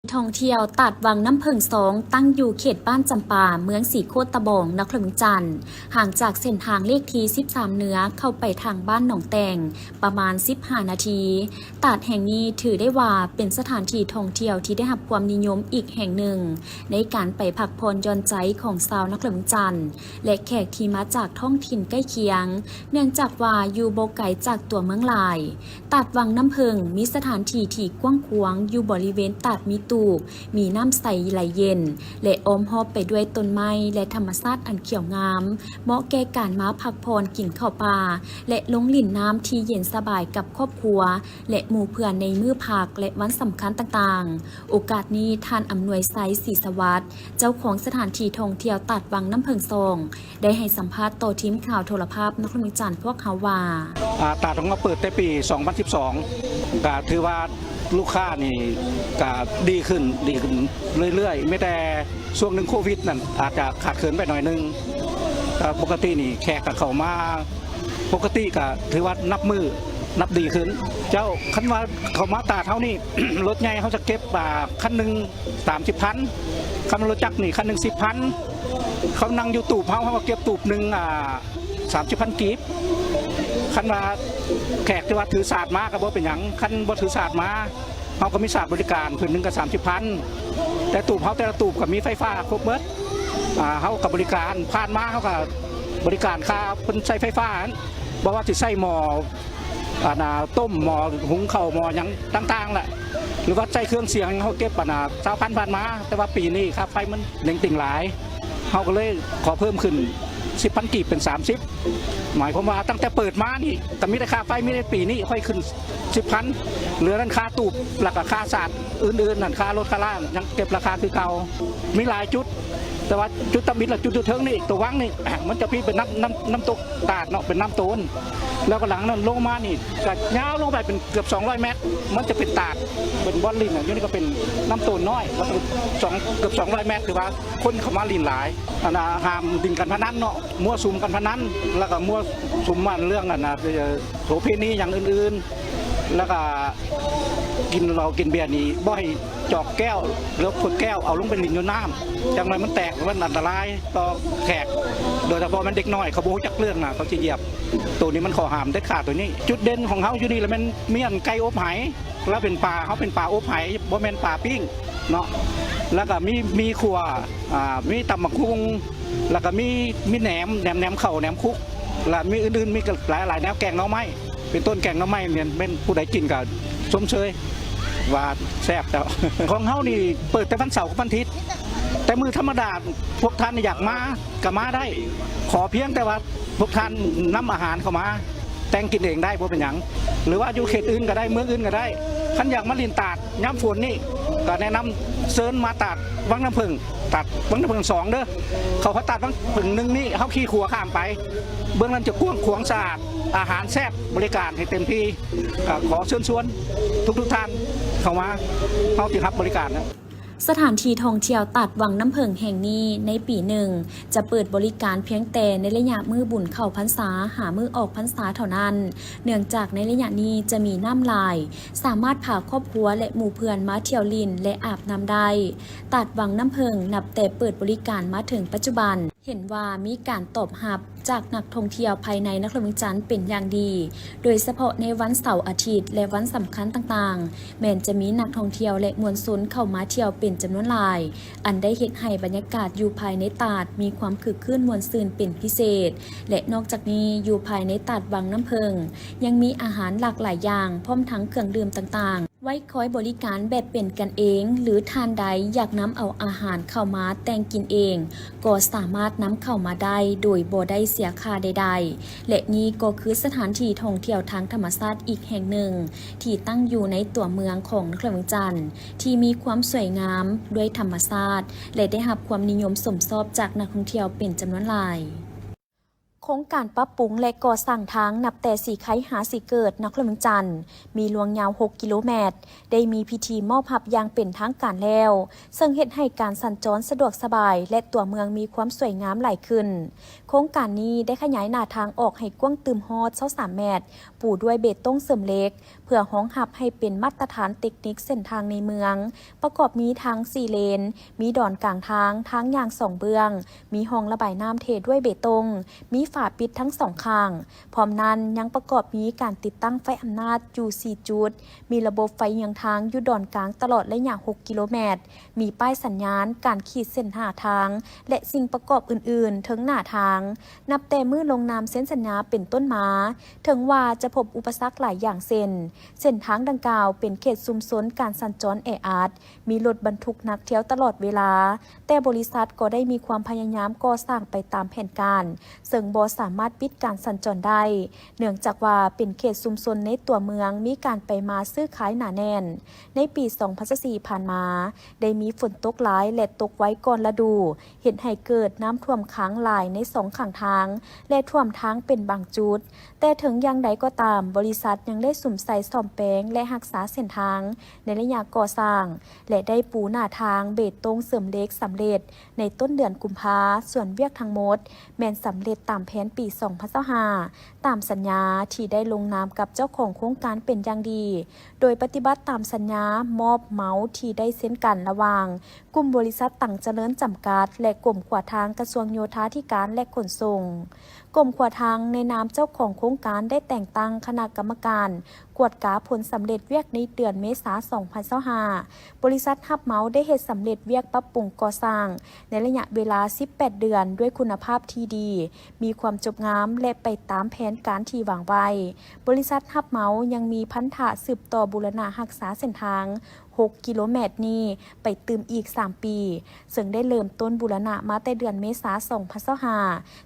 ທ່ອງທ່ຽວຕາດວັງນ້ຳເຜິ້ງສອງ ຕັ້ງຢູ່ເຂດບ້ານຈຳປາ ເມືອງສີໂຄດຕະບອງ ນະຄອນຫຼວງວຽງຈັນ, ຫ່າງຈາກເສັ້ນທາງເລກທີສິບສາມເໜືອ ເຂົ້າໄປທາງບ້ານໜອງແຕ່ງ ປະມານສິບຫ້ານາທີ. ຕາດແຫ່ງນີ້ຖືໄດ້ວ່າເປັນສະຖານທີ່ທ່ອງທ່ຽວທີ່ໄດ້ຮັບຄວາມນິຍົມອີກແຫ່ງໜຶ່ງ ໃນການໄປພັກຜ່ອນຢ່ອນໃຈຂອງຊາວນະຄອນຫຼວງວຽງຈັນ ແລະ ແຂກທີ່ມາຈາກທ້ອງຖິ່ນໃກ້ຄຽງ, ເນື່ອງຈາກວ່າຢູ່ບໍ່ໄກຈາກຕົວເມືອງຫຼາຍ. ຕາດວັງນ້ຳເຜິ້ງ ມີສະຖານທີ່ທີ່ກວ້າງຂວາງ ຢູ່ບໍລິເວນຕາດມີຕູບ ມີນ້ຳໃສໄຫຼເຢັນ ແລະ ອ້ອມຮອບໄປດ້ວຍຕົ້ນໄມ້ ແລະ ທຳມະຊາດອັນຂຽວງາມ, ເໝາະແກ່ການມາພັກຜ່ອນ, ກິນເຂົ້າປ່າ ແລະ ລົງຫຼິ້ນນ້ຳທີ່ເຢັນສະບາຍກັບຄອບຄົວ ແລະ ໝູ່ເພື່ອນໃນມື້ພັກ ແລະ ວັນສຳຄັນຕ່າງໆ. ໂອກາດນີ້ ທ່ານ ອຳນວຍໄຊ ສີສະຫວັດ ເຈົ້າຂອງສະຖານທີ່ທ່ອງທ່ຽວຕາດວັງນ້ຳເຜິ້ງສອງ ໄດ້ໃຫ້ສຳພາດຕໍ່ທີມຂ່າວໂທລະພາບນະຄອນຫຼວງວຽງຈັນພວກເຮົາວ່າ, ອາ ຕາດຂອງເຮົາເປີດແຕ່ປີສອງພັນສິບສອງ ກະຖືວ່າລູກຄ້ານີ້ກະດີຂຶ້ນ ດີຂຶ້ນເລື້ອຍໆ ມີແຕ່ຊ່ວງໜຶ່ງໂຄວິດນັ້ນອາດຈະຂາດເຂີນໄປໜ້ອຍໜຶ່ງ. ກະປົກກະຕິນີ້ແຂກກະເຂົ້າມາ ປົກກະຕິກະຖືວ່ານັບມື້ນັບດີຂຶ້ນ. ເຈົ້າ ຄັນວ່າເຂົ້າມາຕາດເຮົານີ້ ລົດໃຫຍ່ເຮົາຈະເກັບ ອາ ຄັນໜຶ່ງ ສາມສິບພັນ, ຄັນລົດຈັກນີ້ຄັນໜຶ່ງສິບພັນ, ເຂົານັ່ງຢູ່ຕູບເຮົາ ເຮົາກໍເກັບຕູບໜຶ່ງ ອາ ສາມສິບພັນກີບ. ຄັນວ່າແຂກທີ່ວ່າຖືສາດມາກໍບໍ່ເປັນຫຍັງ, ຄັນບໍ່ຖືສາດມາ ເຮົາກໍມີສາດບໍລິການ ຄືນໜຶ່ງກໍສາມສິບພັນ, ແຕ່ຕູບເຮົາແຕ່ລະຕູບກໍມີໄຟຟ້າຄົບໝົດ. ອາ ເຮົາກໍບໍລິການ ຜ່ານມາເຮົາກໍບໍລິການຄ່າເພິ່ນໃຊ້ໄຟຟ້າຫັ້ນ ບໍ່ວ່າຊິໃຊ້ໝໍ້ ອັນນ່າ ຕົ້ມ ໝໍ້ຫຸງເຂົ້າ ໝໍ້ຫຍັງຕ່າງໆແຫຼະ ຫຼືວ່າໃຊ້ເຄື່ອງສຽງ ເຮົາເກັບ ອັນນ່າ ຊາວພັນ ຜ່ານມາ, ແຕ່ວ່າປີນີ້ຄ່າໄຟມັນເໜັງຕີງຫຼາຍ ເຮົາກໍເລີຍຂໍເພີ່ມຂຶ້ນສິບພັນກີບເປັນສາມສິບ. ໝາຍຄວາມວ່າຕັ້ງແຕ່ເປີດມານີ້ ກໍມີແຕ່ຄ່າໄຟ ມີແຕ່ປີນີ້ຄ່ອຍຂຶ້ນສິບພັນ, ເຫຼືອນັ້ນຄ່າຕູບ ແລ້ວກໍຄ່າສາດອື່ນໆນັ້ນ ຄ່າລົດຄ່າລາຍັງເກັບລາຄາຄືເກົ່າ. ມີຫຼາຍຈຸດ ແຕ່ວ່າຈຸດທຳອິດ ແລະ ຈຸດຢູ່ເທິງນີ້ ຕົວວັງນີ້ ມັນຈະມີເປັນນ້ຳ ນ້ຳ ນ້ຳຕົກຕາດເນາະ ເປັນນ້ຳໂຕນ, ແລ້ວກໍຫຼັງນັ້ນລົງມານີ້ກໍຍາວລົງໄປເປັນເກືອບສອງຮ້ອຍແມັດ ມັນຈະເປັນຕາດ ເປັນບ່ອນຫຼິ້ນ. ຢູ່ນີ້ກໍເປັນນ້ຳໂຕນນ້ອຍ ແລ້ວກໍສອງ ເກືອບສອງຮ້ອຍແມັດ ຖືວ່າຄົນເຂົ້າມາຫຼິ້ນຫຼາຍ. ອັນນ່າ ຫ້າມຫຼິ້ນການພະນັນເນາະ ມົ້ວສຸມການພະນັນ ແລ້ວກໍມົ້ວສຸມ ອັນ ເລື່ອງ ອັນນ່າ ໂສເພນີຫຍັງອື່ນໆ ແລ້ວກໍກິນເຫຼົ້າກິນເບຍນີ້ບໍ່ໃຫ້ຈອກແກ້ວ ຫຼື ຂວດແກ້ວເອົາລົງໄປຫຼິ້ນຢູ່ນ້ຳ ຈັ່ງໃດມັນແຕກ ມັນອັນຕະລາຍຕໍ່ແຂກ ໂດຍສະເພາະແມ່ນເດັກນ້ອຍ ເຂົາບໍ່ຮູ້ຈັກເລື່ອງນະ ເຂົາຊິຢຽບ. ໂຕນີ້ມັນຂໍ້ຫ້າມເດັດຂາດໂຕນີ້. ຈຸດເດັ່ນຂອງເຮົາຢູ່ນີ້ລະແມ່ນມີອັນໄກ່ອົບໄຫ ລະເປັນປາ ເຮົາເປັນປາອົບໄຫ ບໍ່ແມ່ນປາປີ້ງເນາະ. ລະກະມີໝີ່ຂົ້ວ ອາ ມີຕຳບັກຫຸ່ງ ລະກະມີ ມີແໜມ ແໜມ ແໜມເຂົ້າ ແໜມຄຸກ ລະມີອື່ນໆ ມີຫຼາຍໆແນວ ແກງໜໍ່ໄມ້ ເປັນຕົ້ນແກງໜໍ່ໄມ້ນີ້ ແມ່ນຜູ້ໃດກິນກະຊົມເຊີຍວ່າແຊບເຈົ້າ. ຂອງເຮົານີ້ເປີດແຕ່ວັນເສົາກັບວັນທິດ ແຕ່ມື້ທຳມະດາພວກທ່ານຢາກມາກະມາໄດ້ ຂໍພຽງແຕ່ວ່າພວກທ່ານນຳອາຫານເຂົ້າມາ ແຕ່ງກິນເອງໄດ້ ບໍ່ເປັນຫຍັງ ຫຼືວ່າຢູ່ເຂດອື່ນກະໄດ້ ເມືອງອື່ນກະໄດ້. ຄັນຢາກມາຫຼິ້ນຕາດຍາມຝົນນີ້ ກະແນະນຳເຊີນມາຕາດວັງນ້ຳເຜິ້ງ ຕາດວັງນ້ຳເຜິ້ງສອງເດີ. ເຂົ້າມາຕາດວັງນ້ຳເຜິ້ງໜຶ່ງນີ້ ເຮົາຂີ່ຂົວຂ້າມໄປ ເບື້ອງນັ້ນຈະກວ້າງຂວາງສະອາດ ອາຫານແຊບ ບໍລິການໃຫ້ເຕັມທີ່. ກະຂໍເຊີນຊວນທຸກໆທ່ານເຂົ້າມາ ເຮົາຊິຮັບບໍລິການ. ສະຖານທີ່ທ່ອງທ່ຽວຕາດວັງນ້ຳເຜິ້ງແຫ່ງນີ້ ໃນປີໜຶ່ງຈະເປີດບໍລິການພຽງແຕ່ໃນໄລຍະມື້ບຸນເຂົ້າພັນສາ ຫາມື້ອອກພັນສາເທົ່ານັ້ນ, ເນື່ອງຈາກໃນໄລຍະນີ້ຈະມີນ້ຳຫຼາຍ, ສາມາດພາຄອບຄົວ ແລະ ໝູ່ເພື່ອນມາທ່ຽວຫຼິ້ນ ແລະ ອາບນ້ຳໄດ້. ຕາດວັງນ້ຳເຜິ້ງນັບແຕ່ເປີດບໍລິການມາເຖິງປັດຈຸບັນ ເຫັນວ່າມີການຕອບຮັບຈາກນັກທ່ອງທ່ຽວພາຍໃນນະຄອນຫຼວງວຽງຈັນເປັນຢ່າງດີ, ໂດຍສະເພາະໃນວັນເສົາອາທິດ ແລະ ວັນສຳຄັນຕ່າງໆ ແມ່ນຈະມີນັກທ່ອງທ່ຽວ ແລະ ມວນຊົນເຂົ້າມາທ່ຽວເປັນຈຳນວນຫຼາຍ, ອັນໄດ້ເຮັດໃຫ້ບັນຍາກາດຢູ່ພາຍໃນຕາດມີຄວາມຄຶກຄື້ນມ່ວນຊື່ນເປັນພິເສດ. ແລະ ນອກຈາກນີ້ ຢູ່ພາຍໃນຕາດວັງນ້ຳເຜິ້ງ ຍັງມີອາຫານຫຼາກຫຼາຍຢ່າງ ພ້ອມທັງເຄື່ອງດື່ມຕ່າງໆ ໄວ້ຄອຍບໍລິການແບບເປັນກັນເອງ ຫຼື ທ່ານໃດຢາກນຳເອົາອາຫານເຂົ້າມາແຕ່ງກິນເອງ ກໍສາມາດນຳເຂົ້າມາໄດ້ໂດຍບໍ່ໄດ້ເສຍຄ່າໃດໆ. ແລະ ນີ້ກໍຄືສະຖານທີ່ທ່ອງທ່ຽວທາງທຳມະຊາດອີກແຫ່ງໜຶ່ງ ທີ່ຕັ້ງຢູ່ໃນຕົວເມືອງຂອງນະຄອນຫຼວງວຽງຈັນ ທີ່ມີຄວາມສວຍງາມດ້ວຍທຳມະຊາດ ແລະ ໄດ້ຮັບຄວາມນິຍົມຊົມຊອບຈາກນັກທ່ອງທ່ຽວເປັນຈຳນວນຫຼາຍ. ໂຄງການປັບປຸງ ແລະ ກໍ່ສ້າງທາງນັບແຕ່ສີໄຄຫາສີເກີດ ນະຄອນຫຼວງວຽງຈັນ ມີລວງຍາວຫົກກິໂລແມັດ ໄດ້ມີພິທີມອບຮັບຢ່າງເປັນທາງການແລ້ວ, ເຊິ່ງເຮັດໃຫ້ການສັນຈອນສະດວກສະບາຍ ແລະ ຕົວເມືອງມີຄວາມສວຍງາມຫຼາຍຂຶ້ນ. ໂຄງການນີ້ໄດ້ຂະຫຍາຍໜ້າທາງອອກໃຫ້ກວ້າງຕື່ມຮອດຊາວສາມແມັດ, ປູດ້ວຍເບຕົງເສີມເຫຼັກ, ເ ພື່ອຮອງຮັບໃຫ້ເປັນມາດຕະຖານເຕັກນິກເສັ້ນທາງໃນເມືອງ, ປະກອບມີທາງສີ່ເລນ, ມີດອນກາງທາງ, ທາງຍ່າງສອງເບື້ອງ, ມີຮ່ອງລະບາຍນ້ຳເທດ້ວຍເບຕົງ, ມີຝາປິດທັງສອງຂ້າງ. ພ້ອມນັ້ນຍັງປະກອບມີການຕິດຕັ້ງໄຟອຳນາດຢູ່ສີ່ຈຸດ, ມີລະບົບໄຟເຍືອງທາງຢູ່ດອນກາງຕະຫຼອດໄລຍະຫົກກິໂລແມັດ, ມີປ້າຍສັນຍານການຂີດເສັ້ນໜ້າທາງ ແລະ ສິ່ງປະກອບອື່ນໆເທິງໜ້າທາງ. ນັບແຕ່ມື້ລົງນາມເຊັນສັນຍາເປັນຕົ້ນມາ, ເຖິງວ່າຈະພົບອຸປະສັກຫຼາຍຢ່າງເຊັ່ນ, ເສັ້ນທາງດັ່ງກ່າວເປັນເຂດຊຸມຊົນການສັນຈອນແອອັດ, ມີລົດບັນທຸກໜັກທ່ຽວຕະຫຼອດເວລາ, ແຕ່ບໍລິສັດກໍໄດ້ມີຄວາມພະຍາຍາມກໍ່ສ້າງໄປຕາມແຜນການ, ເຊິ່ງບໍ່ສາມາດປິດການສັນຈອນໄດ້, ເນື່ອງຈາກວ່າເປັນເຂດຊຸມຊົນໃນຕົວເມືອງ, ມີການໄປມາຊື້ຂາຍໜາແໜ້ນ. ໃນປີສອງພັນຊາວສີ່ຜ່ານມາ, ໄດ້ມີຝົນຕົກຫຼາຍ ແລະ ຕົກໄວກ່ອນລະດູ, ເຮັດໃຫ້ເກີດນ້ຳຖ້ວມຂັງຫຼາຍໃນສອງຂ້າງທາງ ແລະ ຖ້ວມທາງເປັນບາງຈຸດ. ແຕ່ເຖິງຢ່າງໃດກໍຕາມ, ບໍລິສັດຍັງໄດ້ສຸມໃສ່ສ້ອມແປງ ແລະ ຮັກສາເສັ້ນທາງໃນໄລຍະກໍ່ສ້າງ ແລະ ໄດ້ປູໜ້າທາງເບຕົງເສີມເຫຼັກສຳເລັດໃນຕົ້ນເດືອນກຸມພາ, ສ່ວນວຽກທັງໝົດແມ່ນສຳເລັດຕາມແຜນປີສອງພັນຊາວຫ້າ ຕາມສັນຍາທີ່ໄດ້ລົງນາມກັບເຈົ້າຂອງໂຄງການເປັນຢ່າງດີ, ໂດຍປະຕິບັດຕາມສັນຍາມອບເໝົາທີ່ໄດ້ເຊັນກັນລະຫວ່າງ ກຸ່ມບໍລິສັດຕັງຈະເລີນຈຳກັດ ແລະ ກົມຂົວທາງກະຊວງໂຍທາທິການ ແລະ ຂົນສົ່ງ. ກົມຂົວທາງໃນນາມເຈົ້າຂອງໂຄງການໄດ້ແຕ່ງຕັ້ງຄະນະກຳມະການກວດກາຜົນສຳເລັດວຽກໃນເດືອນເມສາສອງພັນຊາວຫ້າ. ບໍລິສັດຮັບເໝົາໄດ້ເຮັດສຳເລັດວຽກປັບປຸງກໍ່ສ້າງໃນໄລຍະເວລາສິບແປດເດືອນ ດ້ວຍຄຸນນະພາບທີ່ດີ, ມີຄວາມຈົບງາມ ແລະ ໄປຕາມແຜນການທີ່ວາງໄວ້. ບໍລິສັດຮັບເໝົາຍັງມີພັນທະສືບຕໍ່ບູລະນະຮັກສາເສັ້ນທາງ ຫົກກິໂລແມັດນີ້ໄປຕື່ມອີກສາມປີ, ເຊິ່ງໄດ້ເລີ່ມຕົ້ນບູລະນະມາແຕ່ເດືອນເມສາສອງພັນຊາວຫ້າ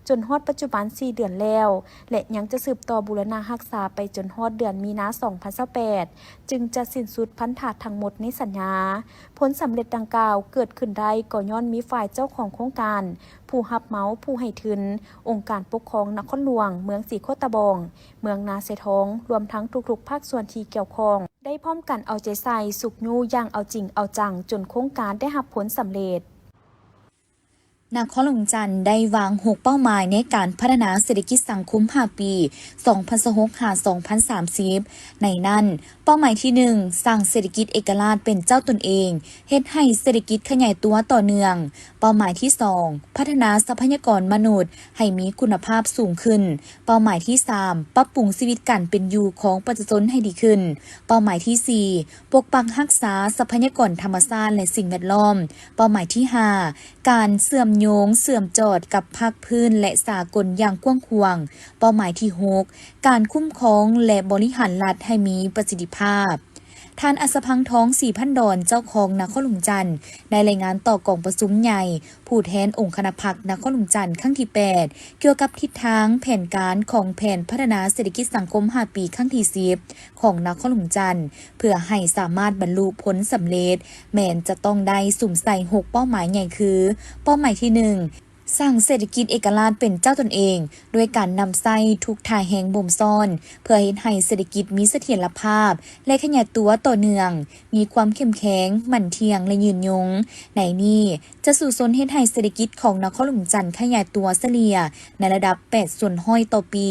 ຈົນຮອດປັດຈຸບັນສີ່ເດືອນແລ້ວ ແລະ ຍັງຈະສືບຕໍ່ບູລະນະຮັກສາໄປຈົນຮອດເດືອນມີນາສອງພັນຊາວແປດ ຈຶ່ງຈະສິ້ນສຸດພັນທະທັງໝົດໃນສັນຍາ. ຜົນສຳເລັດດັ່ງກ່າວເກີດຂຶ້ນໄດ້ກໍຍ້ອນມີຝ່າຍເຈົ້າຂອງໂຄງການ, ຜູ້ຮັບເໝົາ, ຜູ້ໃຫ້ທຶນ, ອົງການປົກຄອງນະຄອນຫຼວງ, ເມືອງສີໂຄດຕະບອງ, ເມືອງນາຊາຍທອງ, ລວມທັງທຸກໆພາກສ່ວນທີ່ກ່ຽວຂ້ອງ ໄດ້ພ້ອມກັນເອົາໃຈໃສ່ຊຸກຍູ້ຢ່າງເອົາຈິງເອົາຈັງ ຈົນໂຄງການໄດ້ຮັບຜົນສຳເລັດ. ນະຄອນຫຼວງຈັນໄດ້ວາງຫົກເປົ້າໝາຍໃນການພັດທະນາເສດຖະກິດສັງຄົມຫ້າປີ ສອງພັນຊາວຫົກ ຫາ ສອງພັນສາມສິບ. ໃນນັ້ນ, ເປົ້າໝາຍທີໜຶ່ງ ສ້າງເສດຖະກິດເອກະລາດເປັນເຈົ້າຕົນເອງ, ເຮັດໃຫ້ເສດຖະກິດຂະຫຍາຍຕົວຕໍ່ເນື່ອງ. ເປົ້າໝາຍທີສອງ ພັດທະນາຊັບພະຍາກອນມະນຸດໃຫ້ມີຄຸນນະພາບສູງຂຶ້ນ. ເປົ້າໝາຍທີສາມ ປັບປຸງຊີວິດການເປັນຢູ່ຂອງປະຊາຊົນໃຫ້ດີຂຶ້ນ. ເປົ້າໝາຍທີສີ່ ປົກປັກຮັກສາຊັບພະຍາກອນທຳມະຊາດ ແລະ ສິ່ງແວດລ້ອມ. ເປົ້າໝາຍທີຫ້າ ການເຊື່ອມໂຍງເຊື່ອມຈອດກັບພາກພື້ນ ແລະ ສາກົນຢ່າງກວ້າງຂວາງ. ເປົ້າໝາຍທີຫົກ ການຄຸ້ມຄອງ ແລະ ບໍລິຫານລັດໃຫ້ມີປະສິດທິພາບ. ທ່ານ ອັດສະພັງທອງ ສີພັນດອນ ເຈົ້າຄອງນະຄອນຫຼວງຈັນ ໄດ້ລາຍງານຕໍ່ກອງປະຊຸມໃຫຍ່ຜູ້ແທນອົງຄະນະພັກນະຄອນຫຼວງຈັນຄັ້ງທີແປດ ກ່ຽວກັບທິດທາງແຜນການຂອງແຜນພັດທະນາເສດຖະກິດສັງຄົມຫ້າປີຄັ້ງທີສິບ ຂອງນະຄອນຫຼວງຈັນ ເພື່ອໃຫ້ສາມາດບັນລຸຜົນສຳເລັດ ແມ່ນຈະຕ້ອງໄດ້ສຸມໃສ່ຫົກເປົ້າໝາຍໃຫຍ່ຄື ເປົ້າໝາຍທີໜຶ່ງ ສ້າງເສດຖະກິດເອກະລາດເປັນເຈົ້າຕົນເອງ ດ້ວຍການນຳໃຊ້ທຸກທ່າແຮງບົ່ມຊ້ອນ ເພື່ອເຮັດໃຫ້ເສດຖະກິດມີສະຖຽນລະພາບ ແລະ ຂະຫຍາຍຕົວຕໍ່ເນື່ອງ, ມີຄວາມເຂັ້ມແຂງ, ໝັ້ນທ່ຽງ ແລະ ຍືນຍົງ. ໃນນີ້ຈະສູ້ຊົນເຮັດໃຫ້ເສດຖະກິດຂອງນະຄອນຫຼວງຈັນຂະຫຍາຍຕົວສະເລ່ຍໃນລະດັບແປດສ່ວນຮ້ອຍຕໍ່ປີ,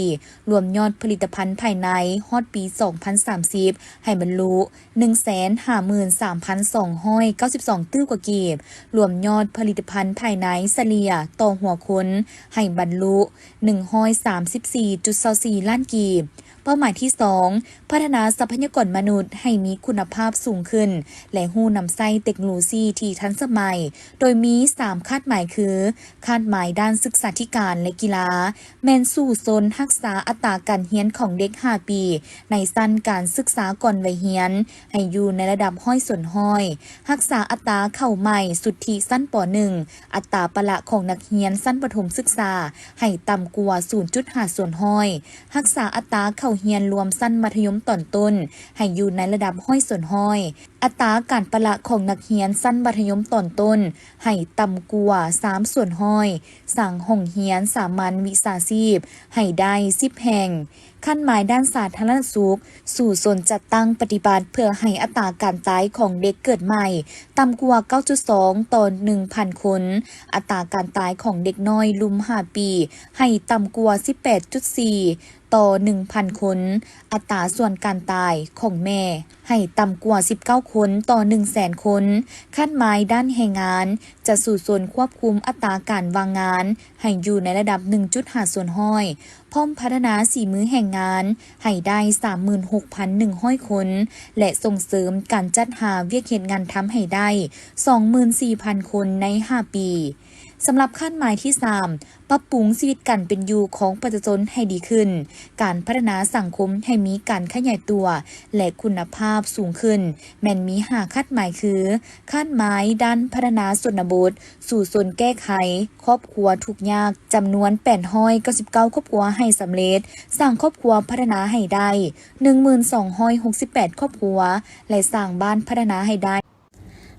ລວມຍອດຜະລິດຕະພັນພາຍໃນຮອດປີສອງພັນສາມສິບ ໃຫ້ບັນລຸ ໜຶ່ງແສນຫ້າໝື່ນສາມພັນສອງຮ້ອຍເກົ້າສິບສອງຕື້ກວ່າກີບ, ລວມຍອດຜະລິດຕະພັນພາຍໃນສະເລ່ຍຕໍ່ຫົວຄົນໃຫ້ບັນລຸ ໜຶ່ງຮ້ອຍສາມສິບສີ່ຈຸດຊາວສີ່ລ້ານກີບ. ເປົ້າໝາຍທີສອງ ພັດທະນາຊັບພະຍາກອນມະນຸດໃຫ້ມີຄຸນນະພາບສູງຂຶ້ນ ແລະ ຮູ້ນຳໃຊ້ເຕັກໂນໂລຊີທີ່ທັນສະໄໝ, ໂດຍມີສາມຄາດໝາຍຄື ຄາດໝາຍດ້ານສຶກສາທິການ ແລະ ກິລາ ແມ່ນສູ້ຊົນຮັກສາອັດຕາການຮຽນຂອງເດັກຫ້າປີ ໃນຊັ້ນການສຶກສາກ່ອນໄວຮຽນ ໃຫ້ຢູ່ໃນລະດັບຮ້ອຍສ່ວນຮ້ອຍ, ຮັກສາອັດຕາເຂົ້າໃໝ່ສຸດທິຊັ້ນ ປ.ໜຶ່ງ ອັດຕາປະລະຂອງນັກຮຽນຊັ້ນປະຖົມສຶກສາໃຫ້ຕ່ຳກວ່າສູນຈຸດຫ້າສ່ວນຮ້ອຍ, ຮັກສາອັດຕາເຂົ້າຮຽນລວມຊັ້ນມັດທະຍົມຕອນຕົ້ນໃຫ້ຢູ່ໃນລະດັບຮ້ອຍສ່ວນຮ້ອຍ, ອັດຕາການປະລະຂອງນັກຮຽນຊັ້ນມັດທະຍົມຕອນຕົ້ນໃຫ້ຕ່ຳກວ່າສາມສ່ວນຮ້ອຍ, ສ້າງຫ້ອງຮຽນສາມັນວິຊາຊີບໃຫ້ໄດ້ສິບແຫ່ງ, ຂັ້ນໝາຍດ້ານສາທາລະນະສຸກ ສູ້ຊົນຈັດຕັ້ງປະຕິບັດເພື່ອໃຫ້ອັດຕາການຕາຍຂອງເດັກເກີດໃໝ່ຕ່ຳກວ່າເກົ້າຈຸດສອງຕໍ່ໜຶ່ງພັນຄົນ, ອັດຕາການຕາຍຂອງເດັກນ້ອຍລຸ່ມຫ້າປີໃຫ້ຕ່ຳກວ່າສິບແປດຈຸດສີ່ຕໍ່ໜຶ່ງພັນຄົນ, ອັດຕາສ່ວນການຕາຍຂອງແມ່ໃຫ້ຕ່ຳກວ່າສິບເກົ້າຄົນຕໍ່ໜຶ່ງແສນຄົນ. ຂັ້ນໝາຍດ້ານແຮງງານ ຈະສູ້ຊົນຄວບຄຸມອັດຕາການວ່າງງານໃຫ້ຢູ່ໃນລະດັບໜຶ່ງຈຸດຫ້າສ່ວນຮ້ອຍ, ພ້ອມພັດທະນາສີມືແຮງງານໃຫ້ໄດ້ສາມໝື່ນຫົກພັນໜຶ່ງຮ້ອຍຄົນ ແລະ ສົ່ງເສີມການຈັດຫາວຽກເຮັດງານທຳໃຫ້ໄດ້ສອງໝື່ນສີ່ພັນຄົນໃນຫ້າປີ. ສຳລັບຂັ້ນໝາຍທີສາມ ປັບປຸງຊີວິດການເປັນຢູ່ຂອງປະຊາຊົນໃຫ້ດີຂຶ້ນ, ການພັດທະນາສັງຄົມໃຫ້ມີການຂະຫຍາຍຕົວ ແລະ ຄຸນນະພາບສູງຂຶ້ນ ແມ່ນມີຫ້າຂັ້ນໝາຍຄື ຂັ້ນໝາຍດ້ານພັດທະນາຊົນນະບົດ, ສູ້ຊົນແກ້ໄຂຄອບຄົວທຸກຍາກຈຳນວນແປດຮ້ອຍເກົ້າສິບເກົ້າຄອບຄົວໃຫ້ສຳເລັດ, ສ້າງຄອບຄົວພັດທະນາໃຫ້ໄດ້ໜຶ່ງໝື່ນສອງຮ້ອຍຫົກສິບແປດຄອບຄົວ ແລະ ສ້າງບ້ານພັດທະນາໃຫ້ໄດ້.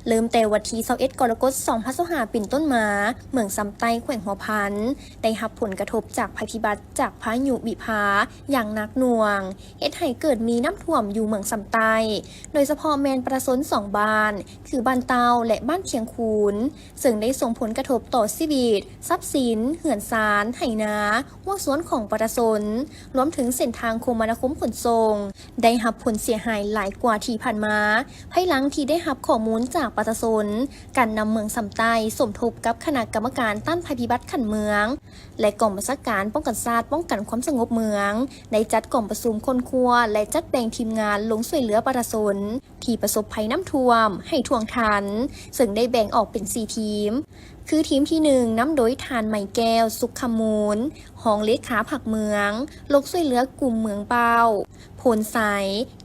ເລີ່ມແຕ່ວັນທີຊາວເອັດ ກໍລະກົດ ສອງພັນຊາວຫ້າ ເປັນຕົ້ນມາ, ເມືອງຊຳໃຕ້ ແຂວງຫົວພັນ ໄດ້ຮັບຜົນກະທົບຈາກໄພພິບັດຈາກພາຍຸວິພາຢ່າງໜັກໜ່ວງ, ເຮັດໃຫ້ເກີດມີນ້ຳຖ້ວມຢູ່ເມືອງຊຳໃຕ້, ໂດຍສະເພາະແມ່ນປະຊາຊົນສອງບ້ານ ຄືບ້ານເຕົ້າ ແລະ ບ້ານທຽງຄູນ, ເຊິ່ງໄດ້ສົ່ງຜົນກະທົບຕໍ່ຊີວິດ, ຊັບສິນ, ເຮືອນຊານ, ໄຮ່ນາ, ຮົ້ວສວນຂອງປະຊາຊົນ, ລວມເຖິງເສັ້ນທາງຄົມມະນາຄົມຂົນສົ່ງ ໄດ້ຮັບຜົນເສຍຫາຍຫຼາຍກວ່າທີ່ຜ່ານມາ. ພາຍຫຼັງທີ່ໄດ້ຮັບຂໍ້ມູນຈາກປະຊາຊົນ, ການນຳເມືອງຊຳໃຕ້ສົມທົບກັບຄະນະກຳມະການຕ້ານໄພພິບັດຂັ້ນເມືອງ ແລະ ກອງບັນຊາການປ້ອງກັນຊາດ ປ້ອງກັນຄວາມສະຫງົບເມືອງ ໄດ້ຈັດກອງປະຊຸມຄົ້ນຄວ້າ ແລະ ຈັດແບ່ງທີມງານລົງຊ່ວຍເຫຼືອປະຊາຊົນ ທີ່ປະສົບໄພນ້ຳຖ້ວມໃຫ້ທ່ວງທັນ, ເຊິ່ງໄດ້ແບ່ງອອກເປັນສີ່ທີມ ຄືທີມທີໜຶ່ງ ນຳໂດຍທ່ານ ໄມແກ້ວ ສຸກຄຳມູນ ຮອງເລຂາພັກເມືອງ ລົງຊ່ວຍເຫຼືອກຸ່ມເມືອງເປົ້າ ໂພນໄຊ,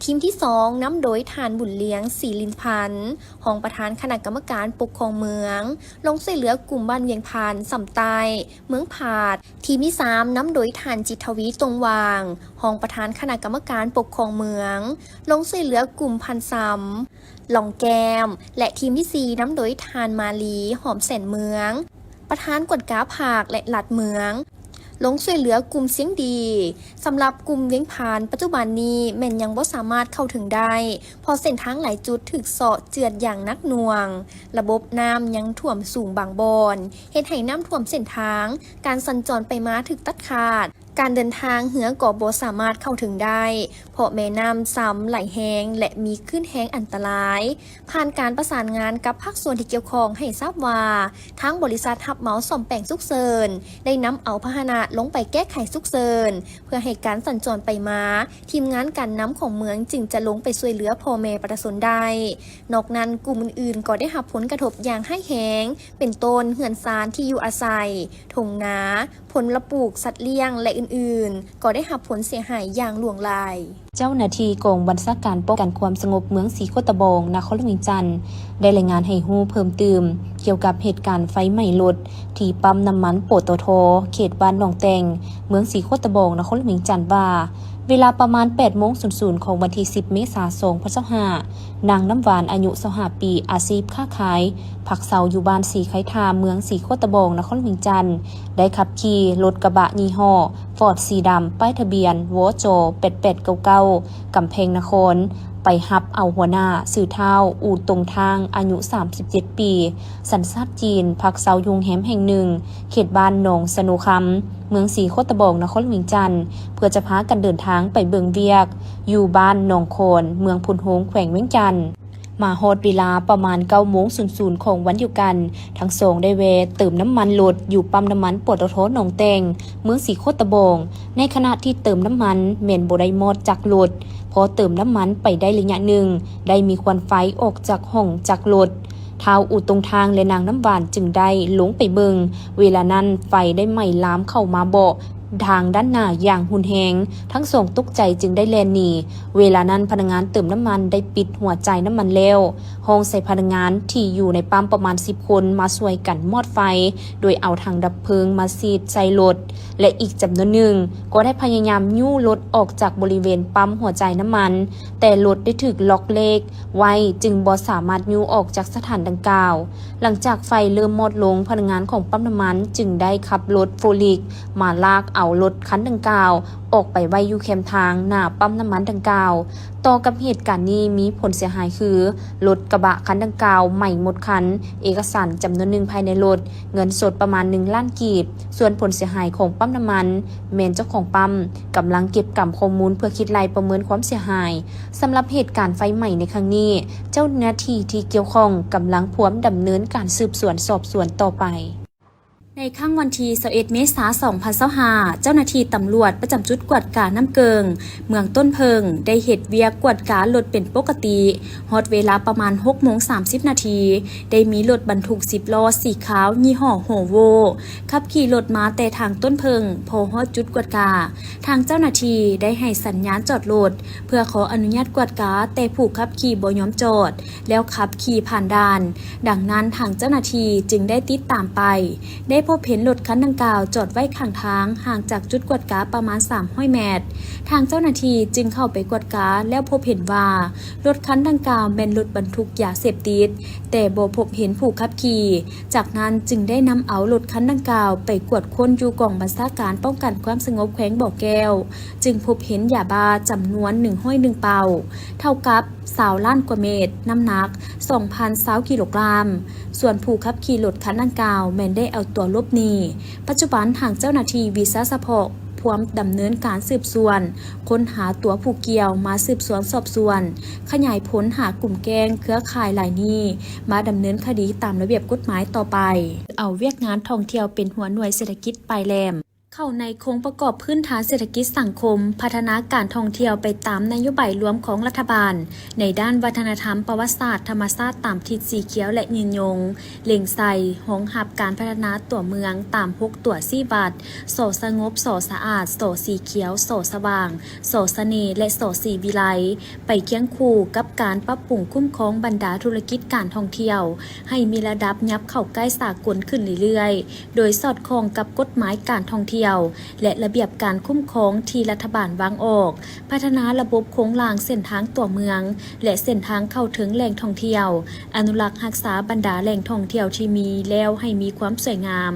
ທີມທີສອງ ນຳໂດຍທ່ານ ບຸນລຽງ ສີລິນພັນ ຮອງປະທານຄະນະກຳມະການປົກຄອງເມືອງ ລົງຊ່ວຍເຫຼືອກຸ່ມບ້ານວຽງພານ ຊຳໃຕ້ ເມືອງພາດ, ທີມທີສາມ ນຳໂດຍທ່ານ ຈິດທະວີ ຕົງຫວ່າງ ຮອງປະທານຄະນະກຳມະການປົກຄອງເມືອງ ລົງຊ່ວຍເຫຼືອກຸ່ມພັນຊຳ ລອງແກ້ມ ແລະ ທີມທີສີ່ ນຳໂດຍທ່ານ ມາລີ ຫອມແສນເມືອງ ປະທານກວດກາພັກ ແລະ ລັດເມືອງ ລົງຊ່ວຍເຫຼືອກຸ່ມຊຽງດີ. ສຳລັບກຸ່ມວຽງພານ ປັດຈຸບັນນີ້ແມ່ນຍັງບໍ່ສາມາດເຂົ້າເຖິງໄດ້ ເພາະເສັ້ນທາງຫຼາຍຈຸດຖືກເຊາະເຈື່ອນຢ່າງໜັກໜ່ວງ, ລະບົບນ້ຳຍັງຖ້ວມສູງບາງບ່ອນ ເຮັດໃຫ້ນ້ຳຖ້ວມເສັ້ນທາງ, ການສັນຈອນໄປມາຖືກຕັດຂາດ, ການເດີນທາງເຮືອກໍບໍ່ສາມາດເຂົ້າເຖິງໄດ້ ເພາະແມ່ນ້ຳຊຳໄຫຼແຮງ ແລະ ມີຄື້ນແຮງອັນຕະລາຍ. ຜ່ານການປະສານງານກັບພາກສ່ວນທີ່ກ່ຽວຂ້ອງໃຫ້ຊາບວ່າ ທາງບໍລິສັດຮັບເໝົາສ້ອມແປງສຸກເສີນ ໄດ້ນຳເອົາພາຫະນະລົງໄປແກ້ໄຂສຸກເສີນ ເພື່ອໃຫ້ການສັນຈອນໄປມາ, ທີມງານການນຳຂອງເມືອງຈຶ່ງຈະລົງໄປຊ່ວຍເຫຼືອພໍ່ແມ່ປະຊາຊົນໄດ້. ນອກນັ້ນ, ກຸ່ມອື່ນໆກໍໄດ້ຮັບຜົນກະທົບຢ່າງຮ້າຍແຮງ, ເປັນຕົ້ນ ເຮືອນຊານທີ່ຢູ່ອາໄສ, ທົ່ງນາ, ຜົນລະປູກ, ສັດລ້ຽງ ແລະ ອື່ນໆ ກໍໄດ້ຮັບຜົນເສຍຫາຍຢ່າງຫຼວງຫຼາຍ. ເຈົ້າໜ້າທີ່ກອງບັນຊາການປ້ອງກັນຄວາມສະຫງົບເມືອງສີໂຄດຕະບອງ ນະຄອນຫຼວງວຽງຈັນ ໄດ້ລາຍງານໃຫ້ຮູ້ເພີ່ມຕື່ມກ່ຽວກັບເຫດການໄຟໄໝ້ລົດທີ່ປ້ຳນ້ຳມັນ ປຕທ ເຂດບ້ານໜອງແຕ່ງ ເມືອງສີໂຄດຕະບອງ ນະຄອນຫຼວງວຽງຈັນວ່າ ເວລາປະມານແປດໂມງສູນສູນຂອງວັນທີສິບ ເມສາ ສອງພັນຊາວຫ້າ ນາງນ້ຳຫວານ ອາຍຸຊາວຫ້າປີ ອາຊີບຄ້າຂາຍ ພັກເຊົາຢູ່ບ້ານສີໄຄທາ ເມືອງສີໂຄດຕະບອງ ນະຄອນຫຼວງວຽງຈັນ ໄດ້ຂັບຂີ່ລົດກະບະຍີ່ຫໍ້ຟອດສີດຳ ປ້າຍທະບຽນ ວຈ ແປດແປດເກົ້າເກົ້າ ກຳແພງນະຄອນ ໄປຮັບເອົາຫົວໜ້າຊື່ທ້າວ ອູຕົງທາງ ອາຍຸສາມສິບເຈັດປີ ສັນຊາດຈີນ ພັກເຊົາຢູ່ໂຮງແຮມແຫ່ງໜຶ່ງ ເຂດບ້ານໜອງສະໂນຄຳ ເມືອງສີໂຄດຕະບອງ ນະຄອນຫຼວງວຽງຈັນ ເພື່ອຈະພາກັນເດີນທາງໄປເບິ່ງວຽກ ຢູ່ບ້ານໜອງຄອນ ເມືອງໂພນໂຮງ ແຂວງວຽງຈັນ. ມາຮອດເວລາປະມານເກົ້າໂມງສູນສູນຂອງວັນດຽວກັນ, ທັງສອງໄດ້ແວ່ເຕີມນ້ຳມັນລົດຢູ່ປ້ຳນ້ຳມັນ ປຕທ ໜອງແຕ່ງ ເມືອງສີໂຄດຕະບອງ. ໃນຂະນະທີ່ເຕີມນ້ຳມັນແມ່ນບໍ່ໄດ້ມອດຈາກລົດ, ພໍເຕີມນ້ຳມັນໄປໄດ້ໄລຍະໜຶ່ງ, ໄດ້ມີຄວັນໄຟອອກຈາກຫ້ອງຈັກລົດ. ທ້າວ ອູຕົງທາງ ແລະ ນາງນ້ຳຫວານຈຶ່ງໄດ້ລົງໄປເບິ່ງ. ເວລານັ້ນໄຟໄດ້ໄໝ້ລາມເຂົ້າມາເບາະ ທາງດ້ານໜ້າຢ່າງຮຸນແຮງ, ທັງສອງຕົກໃຈຈຶ່ງໄດ້ແລ່ນໜີ. ເວລານັ້ນພະນັກງານເຕີມນ້ຳມັນໄດ້ປິດຫົວຈ່າຍນ້ຳມັນແລ້ວ, ຮ້ອງໃສ່ພະນັກງານທີ່ຢູ່ໃນປ້ຳປະມານສິບຄົນມາຊ່ວຍກັນມອດໄຟ, ໂດຍເອົາຖັງດັບເພີງມາສີດໃສ່ລົດ ແລະ ອີກຈຳນວນໜຶ່ງກໍໄດ້ພະຍາຍາມຍູ້ລົດອອກຈາກບໍລິເວນປ້ຳຫົວຈ່າຍນ້ຳມັນ, ແຕ່ລົດໄດ້ຖືກລັອກເລກໄວ້ ຈຶ່ງບໍ່ສາມາດຍູ້ອອກຈາກສະຖານດັ່ງກ່າວ. ຫຼັງຈາກໄຟເລີ່ມມອດລົງ, ພະນັກງານຂອງປ້ຳນ້ຳມັນຈຶ່ງໄດ້ຂັບລົດໂຟລິກມາລາກເອົາລົດຄັນດັ່ງກ່າວອອກໄປໄວ້ຢູ່ແຄມທາງໜ້າປ້ຳນ້ຳມັນດັ່ງກ່າວ. ຕໍ່ກັບເຫດການນີ້ມີຜົນເສຍຫາຍຄື ລົດກະບະຄັນດັ່ງກ່າວໄໝ້ໝົດຄັນ, ເອກະສານຈຳນວນໜຶ່ງພາຍໃນລົດ, ເງິນສົດປະມານໜຶ່ງລ້ານກີບ. ສ່ວນຜົນເສຍຫາຍຂອງປ້ຳນ້ຳມັນ ແມ່ນເຈົ້າຂອງປ້ຳກຳລັງເກັບກຳຂໍ້ມູນເພື່ອຄິດໄລ່ປະເມີນຄວາມເສຍຫາຍ. ສຳລັບເຫດການໄຟໄໝ້ໃນຄັ້ງນີ້, ເຈົ້າໜ້າທີ່ທີ່ກ່ຽວຂ້ອງກຳລັງພວມດຳເນີນການສືບສວນສອບສວນຕໍ່ໄປ. ໃນຄ່ຳວັນທີຊາວເອັດ ເມສາ ສອງພັນຊາວຫ້າ ເຈົ້າໜ້າທີ່ຕຳຫຼວດປະຈຳຈຸດກວດການ້ຳເກິ່ງ ເມືອງຕົ້ນເຜິ້ງ ໄດ້ເຮັດວຽກກວດກາລົດເປັນປົກກະຕິ. ຮອດເວລາປະມານຫົກໂມງສາມສິບນາທີ ໄດ້ມີລົດບັນທຸກສິບລໍ້ສີຂາວຍີ່ຫໍ້ໂຮໂວ ຂັບຂີ່ລົດມາແຕ່ທາງຕົ້ນເຜິ້ງ. ພໍຮອດຈຸດກວດກາ, ທາງເຈົ້າໜ້າທີ່ໄດ້ໃຫ້ສັນຍານຈອດລົດ ເພື່ອຂໍອະນຸຍາດກວດກາ, ແຕ່ຜູ້ຂັບຂີ່ບໍ່ຍອມຈອດ ແລ້ວຂັບຂີ່ຜ່ານດ່ານ. ດັ່ງນັ້ນ, ທາງເຈົ້າໜ້າທີ່ຈຶ່ງໄດ້ຕິດຕາມໄປ, ໄດ້ພົບເຫັນລົດຄັນດັ່ງກ່າວຈອດໄວ້ຂ້າງທາງ, ຫ່າງຈາກຈຸດກວດກາປະມານສາມຮ້ອຍແມັດ. ທາງເຈົ້າໜ້າທີ່ຈຶ່ງເຂົ້າໄປກວດກາ ແລ້ວພົບເຫັນວ່າ ລົດຄັນດັ່ງກ່າວແມ່ນລົດບັນທຸກຢາເສບຕິດ, ແຕ່ບໍ່ພົບເຫັນຜູ້ຂັບຂີ່. ຈາກນັ້ນຈຶ່ງໄດ້ນຳເອົາລົດຄັນດັ່ງກ່າວໄປກວດຄົ້ນຢູ່ກອງບັນຊາການປ້ອງກັນຄວາມສະຫງົບແຂວງບໍ່ແກ້ວ, ຈຶ່ງພົບເຫັນຢາບ້າຈຳນວນໜຶ່ງຮ້ອຍໜຶ່ງເປົາ, ເທົ່າກັບຊາວລ້ານກວ່າເມັດ, ນ້ຳໜັກສອງພັນຊາວກິໂລກຣາມ. ສ່ວນຜູ້ຂັບຂີ່ລົດຄັນດັ່ງກ່າວແມ່ນໄດ້ເອົາຕົວຫຼົບໜີ. ປັດຈຸບັນທາງເຈົ້າໜ້າທີ່ວິຊາສະເພາະພວມດຳເນີນການສືບສວນ, ຄົ້ນຫາຕົວຜູ້ກ່ຽວມາສືບສວນສອບສວນ, ຂະຫຍາຍຜົນຫາກຸ່ມແກ້ງເຄືອຂ່າຍລາຍນີ້ ມາດຳເນີນຄະດີຕາມລະບຽບກົດໝາຍຕໍ່ໄປ. ເອົາວຽກງານທ່ອງທ່ຽວເປັນຫົວໜ່ວຍເສດຖະກິດປາຍແຫຼມ. ເຂົ້າໃນໂຄງປະກອບພື້ນຖານເສດຖະກິດສັງຄົມ, ພັດທະນາການທ່ອງທ່ຽວໄປຕາມນະໂຍບາຍລວມຂອງລັດຖະບານ ໃນດ້ານວັດທະນະທຳ, ປະຫວັດສາດ, ທຳມະຊາດຕາມທິດສີຂຽວ ແລະ ຍືນຍົງ, ເລັງໃສ່ຮອງຮັບການພັດທະນາຕົວເມືອງຕາມຫົກຕົວຊີ້ວັດ, ສ ສະຫງົບ, ສ ສະອາດ, ສ ສີຂຽວ, ສ ສະຫວ່າງ, ສ ສະເໜ່ ແລະ ສ ສີວິໄລ, ໄປຄຽງຄູ່ກັບການປັບປຸງຄຸ້ມຄອງບັນດາທຸລະກິດການທ່ອງທ່ຽວ ໃຫ້ມີລະດັບຫຍັບເຂົ້າໃກ້ສາກົນຂຶ້ນເລື້ອຍໆ. ໂດຍສອດຄ່ອງກັບກົດໝາຍການທ່ອງທ່ຽວ ແລະ ລະບຽບການຄຸ້ມຄອງທີ່ລັດຖະບານວາງອອກ, ພັດທະນາລະບົບໂຄງລ່າງເສັ້ນທາງຕົວເມືອງ ແລະ ເສັ້ນທາງເຂົ້າເຖິງແຫຼ່ງທ່ອງທ່ຽວ, ອະນຸລັກຮັກສາບັນດາແຫຼ່ງທ່ອງທ່ຽວທີ່ມີແລ້ວໃຫ້ມີຄວາມສວຍງາມ.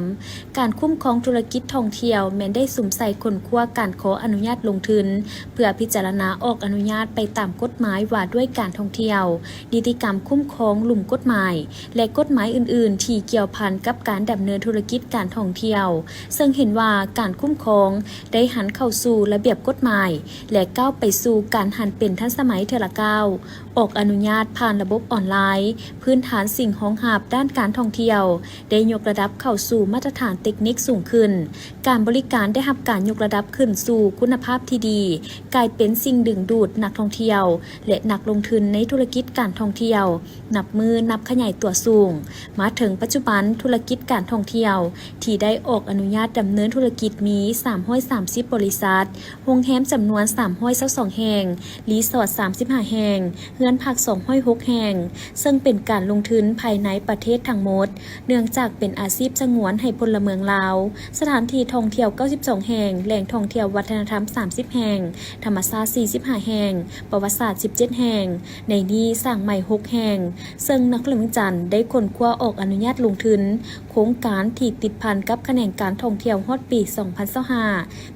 ການຄຸ້ມຄອງທຸລະກິດທ່ອງທ່ຽວແມ່ນໄດ້ສຸມໃສ່ຄົ້ນຄວ້າການຂໍອະນຸຍາດລົງທຶນ ເພື່ອພິຈາລະນາອອກອະນຸຍາດໄປຕາມກົດໝາຍວ່າດ້ວຍການທ່ອງທ່ຽວ, ນິຕິກຳຄຸ້ມຄອງລຸ່ມກົດໝາຍ ແລະ ກົດໝາຍອື່ນໆທີ່ກ່ຽວພັນກັບການດຳເນີນທຸລະກິດການທ່ອງທ່ຽວ, ເຊິ່ງເຫັນວ່າການຄຸ້ມຄອງໄດ້ຫັນເຂົ້າສູ່ລະບຽບກົດໝາຍ ແລະ ກ້າວໄປສູ່ການຫັນເປັນທັນສະໄໝເທື່ອລະກ້າວ. ອອກອະນຸຍາດຜ່ານລະບົບອອນລາຍ, ພື້ນຖານສິ່ງຮອງຮັບດ້ານການທ່ອງທ່ຽວໄດ້ຍົກລະດັບເຂົ້າສູ່ມາດຕະຖານເຕັກນິກສູງຂຶ້ນ, ການບໍລິການໄດ້ຮັບການຍົກລະດັບຂຶ້ນສູ່ຄຸນນະພາບທີ່ດີ, ກາຍເປັນສິ່ງດຶງດູດນັກທ່ອງທ່ຽວ ແລະ ນັກລົງທຶນໃນທຸລະກິດການທ່ອງທ່ຽວ ນັບມື້ນັບຂະຫຍາຍຕົວສູງ. ມາເຖິງປັດຈຸບັນ, ທຸລະກິດການທ່ອງທ່ຽວທີ່ໄດ້ອອກອະນຸຍາດດຳເນີນທຸລະກິດມີສາມຮ້ອຍສາມສິບບໍລິສັດ, ໂຮງແຮມຈຳນວນສາມຮ້ອຍຊາວສອງແຫ່ງ, ຣີສອດສາມສິບຫ້າແຫ່ງ, ເຮືອນພັກສອງຮ້ອຍຫົກແຫ່ງ, ເຊິ່ງເປັນການລົງທຶນພາຍໃນປະເທດທັງໝົດ, ເນື່ອງຈາກເປັນອາຊີບສະຫງວນໃຫ້ພົນລະເມືອງລາວ. ສະຖານທີ່ທ່ອງທ່ຽວເກົ້າສິບສອງແຫ່ງ, ແຫຼ່ງທ່ອງທ່ຽວວັດທະນະທຳສາມສິບແຫ່ງ, ທຳມະຊາດສີ່ສິບຫ້າແຫ່ງ, ປະຫວັດສາດສິບເຈັດແຫ່ງ, ໃນນີ້ສ້າງໃໝ່ຫົກແຫ່ງ, ເຊິ່ງນະຄອນຫຼວງວຽງຈັນໄດ້ຄົ້ນຄວ້າອອກອະນຸຍາດລົງທຶນໂຄງການທີ່ຕິດພັນກັບຂະແໜງການທ່ອງທ່ຽວຮອດປີສອງພັນຊາວຫ້າ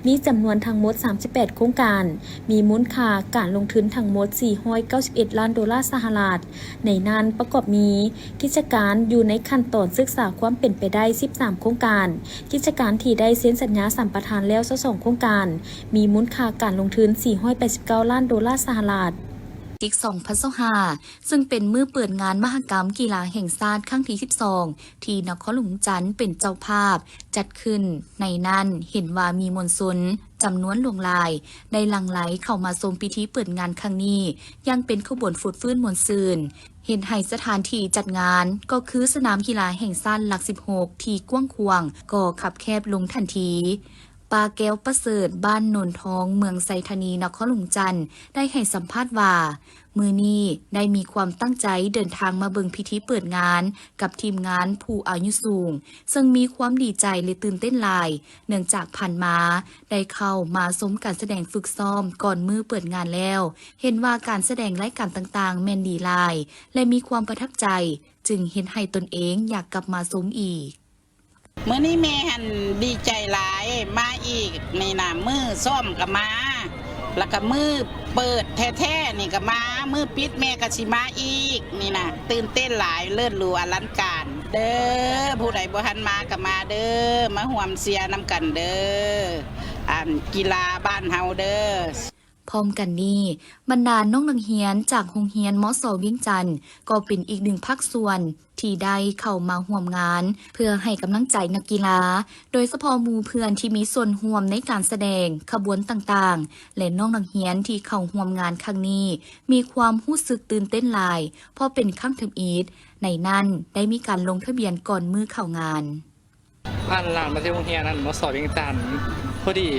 ມີຈຳນວນທັງໝົດສາມສິບແປດໂຄງການ, ມີມູນຄ່າການລົງທຶນທັງໝົດສີ່ຮ້ອຍເກົ້າສິບເອັດລ້ານໂດລາສະຫະລັດ. ໃນນັ້ນປະກອບມີ ກິດຈະການຢູ່ໃນຂັ້ນຕອນສຶກສາຄວາມເປັນໄປໄດ້ສິບສາມໂຄງການ, ກິດຈະການທີ່ໄດ້ເຊັນສັນຍາສຳປະທານແລ້ວຊາວສອງໂຄງການ, ມີມູນຄ່າການລົງທຶນສີ່ຮ້ອຍແປດສິບເກົ້າລ້ານໂດລາສະຫະລັດ. ສອງພັນຊາວຫ້າ ເຊິ່ງເປັນມື້ເປີດງານມະຫະກຳກິລາແຫ່ງຊາດຄັ້ງທີສິບສອງ ທີ່ນະຄອນຫຼວງວຽງຈັນເປັນເຈົ້າພາບຈັດຂຶ້ນ. ໃນນັ້ນເຫັນວ່າມີມວນຊົນຈຳນວນຫຼວງຫຼາຍໄດ້ຫຼັ່ງໄຫຼເຂົ້າມາຊົມພິທີເປີດງານຄັ້ງນີ້ຢ່າງເປັນຂະບວນຟົດຟື້ນມ່ວນຊື່ນ, ເຮັດໃຫ້ສະຖານທີ່ຈັດງານ ກໍຄືສະໜາມກິລາແຫ່ງຊາດຫຼັກສິບຫົກ ທີ່ກວ້າງຂວາງກໍຄັບແຄບລົງທັນທີ. ປ້າແກ້ວປະເສີດ ບ້ານໂນນທອງ ເມືອງໄຊທານີ ນະຄອນຫຼວງຈັນ ໄດ້ໃຫ້ສຳພາດວ່າ ມື້ນີ້ໄດ້ມີຄວາມຕັ້ງໃຈເດີນທາງມາເບິ່ງພິທີເປີດງານກັບທີມງານຜູ້ອາຍຸສູງ, ເຊິ່ງມີຄວາມດີໃຈ ແລະ ຕື່ນເຕັ້ນຫຼາຍ ເນື່ອງຈາກຜ່ານມາໄດ້ເຂົ້າມາຊົມການສະແດງຝຶກຊ້ອມກ່ອນມື້ເປີດງານແລ້ວ, ເຫັນວ່າການສະແດງລາຍການຕ່າງໆແມ່ນດີຫຼາຍ ແລະ ມີຄວາມປະທັບໃຈ, ຈຶ່ງເຮັດໃຫ້ຕົນເອງຢາກກັບມາຊົມອີກ. ມື້ນີ້ແມ່ຫັ້ນດີໃຈຫຼາຍ ມາອີກນີ້ນະ, ມື້ຊ້ອມກໍມາ ແລ້ວກໍມື້ເປີດແທ້ໆນີ້ກໍມາ, ມື້ປິດແມ່ກໍຊິມາອີກນີ້ນະ, ຕື່ນເຕັ້ນຫຼາຍ ເລີດຫຼູອະລັງການເດີ້. ຜູ້ໃດບໍ່ທັນມາກໍມາເດີ້, ມາຮ່ວມເຊຍນຳກັນເດີ້ ອັນ ກິລາບ້ານເຮົາເດີ້. ພ້ອມກັນນີ້, ບັນດານ້ອງນັກຮຽນຈາກໂຮງຮຽນ ມສ ວຽງຈັນ ກໍເປັນອີກໜຶ່ງພາກສ່ວນທີ່ໄດ້ເຂົ້າມາຮ່ວມງານ ເພື່ອໃຫ້ກຳລັງໃຈນັກກິລາ, ໂດຍສະເພາະໝູ່ເພື່ອນທີ່ມີສ່ວນຮ່ວມໃນການສະແດງຂະບວນຕ່າງໆ ແລະ ນ້ອງນັກຮຽນທີ່ເຂົ້າຮ່ວມງານຄັ້ງນີ້ ມີຄວາມຮູ້ສຶກຕື່ນເຕັ້ນຫຼາຍ ເພາະເປັນຄັ້ງທຳອິດ. ໃນນັ້ນໄດ້ມີການລົງທະບຽນກ່ອນມື້ເຂົ້າງານ. ອັນ ຫຼານມາແຕ່ໂຮງຮຽນ ອັນ ມສ ວຽງຈັນ ພໍດີ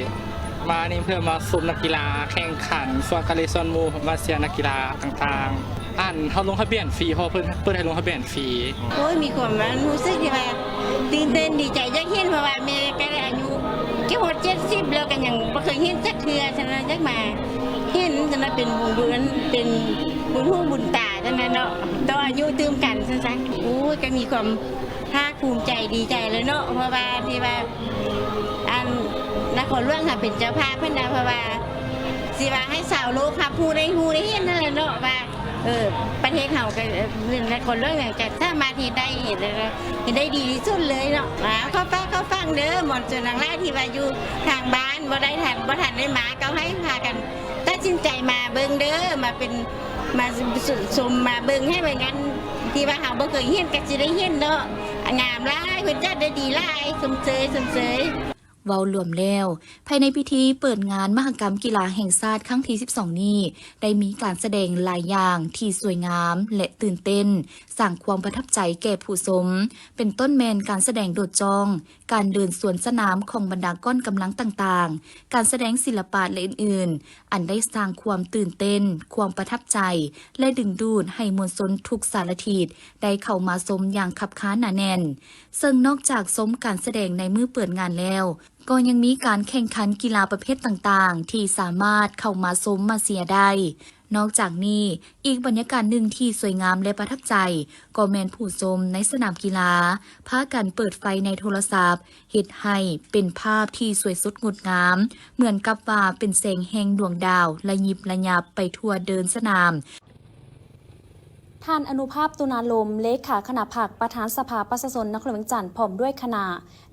ມານີ້ເພື່ອມາຊົມນັກກິລາແຂ່ງຂັນ ສ່ວນກະເລຊອນໝູ່ມາເຊຍນັກກິລາຕ່າງໆ. ອັນ ເຮົາລົງທະບຽນຟຣີ ເພາະເພິ່ນເປີດໃຫ້ລົງທະບຽນຟຣີ. ໂອ້ຍ ມີຄວາມ ອັນ ຮູ້ສຶກທີ່ວ່າຕື່ນເຕັ້ນດີໃຈ ຢາກເຫັນ ເພາະວ່າແມ່ກໍໄດ້ອາຍຸເກືອບຮອດເຈັດສິບແລ້ວ ກໍຍັງບໍ່ເຄີຍເຫັນຈັກເທື່ອ ຊັ້ນນະ, ຢາກມາເຫັນ ຊັ້ນນະ, ເປັນບຸນ ເປັນບຸນຫູບຸນຕາ ຊັ້ນນະເນາະ, ຕໍ່ອາຍຸຕື່ມກັນ ຊັ້ນຊະ. ໂອ້ຍ ກໍມີຄວາມ ພາກພູມໃຈດີໃຈເລີຍເນາະ ເພາະວ່າທີ່ວ່າ ອັນ ນະຄອນຫຼວງເຮົາເປັນເຈົ້າພາບຫັ້ນນະ, ເພາະວ່າຊິວ່າໃຫ້ຊາວໂລກຮັບຮູ້ໄດ້ຮູ້ໄດ້ເຫັນຫັ້ນແຫຼະເນາະ ວ່າ ເອີ ປະເທດເຮົາກໍ ເອີ ນະຄອນຫຼວງຫຍັງກໍສາມາດເຮັດໄດ້ ເຮັດໄດ້ ເຮັດໄດ້ດີທີ່ສຸດເລີຍເນາະ. ອ່າ ຂໍຝາກ ຂໍຟັງເດີ ມວນຊົນທັງຫຼາຍທີ່ວ່າຢູ່ທາງບ້ານ ບໍ່ໄດ້ທັນ ບໍ່ທັນໄດ້ມາ ກໍໃຫ້ພາກັນ ຕັດສິນໃຈມາເບິ່ງເດີ ມາເປັນ ມາ ຊົມ ມາເບິ່ງໃຫ້ວ່າງານທີ່ວ່າເຮົາບໍ່ເຄີຍເຫັນກໍຊິໄດ້ເຫັນເນາະ. ງາມຫຼາຍ ເພິ່ນຈັດໄດ້ດີຫຼາຍ ຊົມເຊີຍ ຊົມເຊີຍ. ເວົ້າລວມແລ້ວ, ພາຍໃນພິທີເປີດງານມະຫະກຳກິລາແຫ່ງຊາດຄັ້ງທີສິບສອງນີ້ ໄດ້ມີການສະແດງຫຼາຍຢ່າງທີ່ສວຍງາມ ແລະ ຕື່ນເຕັ້ນ, ສ້າງຄວາມປະທັບໃຈແກ່ຜູ້ຊົມ, ເປັນຕົ້ນແມ່ນການສະແດງໂດດຈ້ອງ, ການເດີນສວນສະໜາມຂອງບັນດາກ້ອນກຳລັງຕ່າງໆ, ການສະແດງສິລະປະ ແລະ ອື່ນໆ, ອັນໄດ້ສ້າງຄວາມຕື່ນເຕັ້ນ, ຄວາມປະທັບໃຈ ແລະ ດຶງດູດໃຫ້ມວນຊົນທຸກສາລະທິດໄດ້ເຂົ້າມາຊົມຢ່າງຄັບຄາໜາແໜ້ນ. ເຊິ່ງນອກຈາກຊົມການສະແດງໃນມື້ເປີດງານແລ້ວ, ກໍຍັງມີການແຂ່ງຂັນກິລາປະເພດຕ່າງໆ ທີ່ສາມາດເຂົ້າມາຊົມມາເຊຍໄດ້. ນອກຈາກນີ້, ອີກບັນຍາກາດໜຶ່ງທີ່ສວຍງາມ ແລະ ປະທັບໃຈ ກໍແມ່ນຜູ້ຊົມໃນສະໜາມກິລາ ພາກັນເປີດໄຟໃນໂທລະສັບ ເຮັດໃຫ້ເປັນພາບທີ່ສວຍສົດງົດງາມ ເໝືອນກັບວ່າເປັນແສງແຫ່ງດວງດາວລະຍິບລະຍັບໄປທົ່ວເດີ່ນສະໜາມ. ທ່ານ ອະນຸພາບ ຕຸນາລົມ ເລຂາຄະນະພັກ ປະທານສະພາປະຊາຊົນນະຄອນຫຼວງວຽງຈັນ ພ້ອມດ້ວຍຄະນະ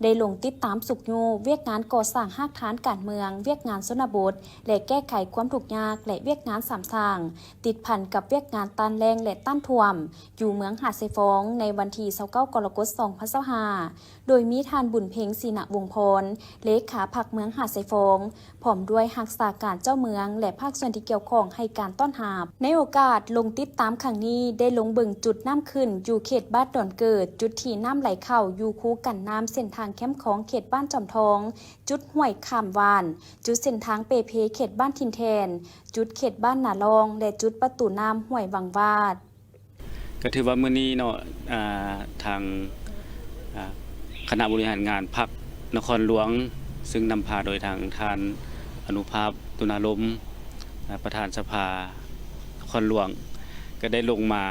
ໄດ້ລົງຕິດຕາມຊຸກຍູ້ວຽກງານກໍ່ສ້າງຮາກຖານການເມືອງ, ວຽກງານຊົນນະບົດ ແລະ ແກ້ໄຂຄວາມທຸກຍາກ ແລະ ວຽກງານສາມສ້າງ ຕິດພັນກັບວຽກງານຕ້ານແລ້ງ ແລະ ຕ້ານຖ້ວມ ຢູ່ເມືອງຫາດຊາຍຟອງ ໃນວັນທີຊາວເກົ້າ ກໍລະກົດ ສອງພັນຊາວຫ້າ ໂດຍມີທ່ານ ບຸນເພັງ ສີນະວົງພອນ ເລຂາພັກເມືອງຫາດຊາຍຟອງ ພ້ອມດ້ວຍຮັກສາການເຈົ້າເມືອງ ແລະ ພາກສ່ວນທີ່ກ່ຽວຂ້ອງໃຫ້ການຕ້ອນຮັບ. ໃນໂອກາດລົງຕິດຕາມຄັ້ງນີ້ ໄດ້ລົງເບິ່ງຈຸດນ້ຳຂຶ້ນຢູ່ເຂດບ້ານດອນເກີດ, ຈຸດທີ່ນ້ຳໄຫຼເຂົ້າຢູ່ຄູກັນນ້ຳເສັ້ນທາງແຄມຂອງເຂດບ້ານຈອມທອງ, ຈຸດຫ້ວຍຂ້າມຫວ່ານ, ຈຸດເສັ້ນທາງເປ່ເພເຂດບ້ານຖິ່ນແທ່ນ, ຈຸດເຂດບ້ານນາລ່ອງ ແລະ ຈຸດປະຕູນ້ຳຫ້ວຍວັງວາດ. ກໍຖືວ່າມື້ນີ້ເນາະ ອ່າ ທາງ ອ່າ ຄະນະບໍລິຫານງານພັກນະຄອນຫຼວງ ຊຶ່ງນຳພາໂດຍທາງທ່ານ ອະນຸພາບ ຕຸນາລົມ ອ່າ ປະທານສະພານະຄອນຫຼວງ ກໍໄດ້ລົງມາ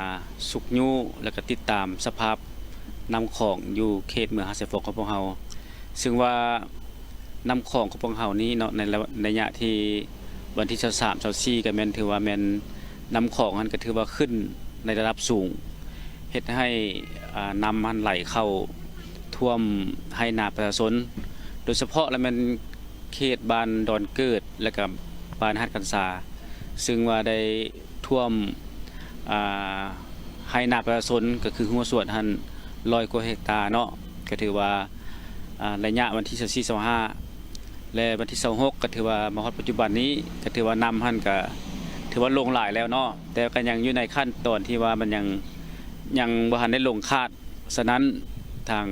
ຊຸກຍູ້ ແລະ ກໍຕິດຕາມສະພາບນ້ຳຂອງຢູ່ເຂດເມືອງຫາດຊາຍຟອງຂອງພວກເຮົາ ຊຶ່ງວ່າ ນ້ຳຂອງຂອງພວກເຮົານີ້ເນາະ ໃນໄລຍະທີ່ວັນທີຊາວສາມ ຊາວສີ່ ກໍແມ່ນຖືວ່າແມ່ນນ້ຳຂອງຫັ້ນກໍຖືວ່າຂຶ້ນໃນລະດັບສູງ ເຮັດໃຫ້ ອ່າ ນ້ຳຫັ້ນໄຫຼເຂົ້າຖ້ວມໄຮ່ນາປະຊາຊົນ ໂດຍສະເພາະລະແມ່ນເຂດບ້ານດອນເກີດ ແລະກະບ້ານຫາດກັນຊາ ຊຶ່ງວ່າໄດ້ ຖ້ວມ ອ່າ ໄຮ່ນາປະຊາຊົນ ກໍຄືຫົວສວນຫັ້ນ ຮ້ອຍກວ່າເຮັກຕາເນາະ ກໍຖືວ່າ ອ່າ ໄລຍະວັນທີຊາວສີ່ ຊາວຫ້າ ແລະ ວັນທີຊາວຫົກ ກໍຖືວ່າມາຮອດປັດຈຸບັນນີ້ ກໍຖືວ່ານ້ຳຫັ້ນກໍຖືວ່າລົງຫຼາຍແລ້ວເນາະ ແຕ່ກໍຍັງຢູ່ໃນຂັ້ນຕອນທີ່ວ່າມັນຍັງ ຍັງບໍ່ທັນໄດ້ລົງຂາດ. ສະນັ້ນ ທາງ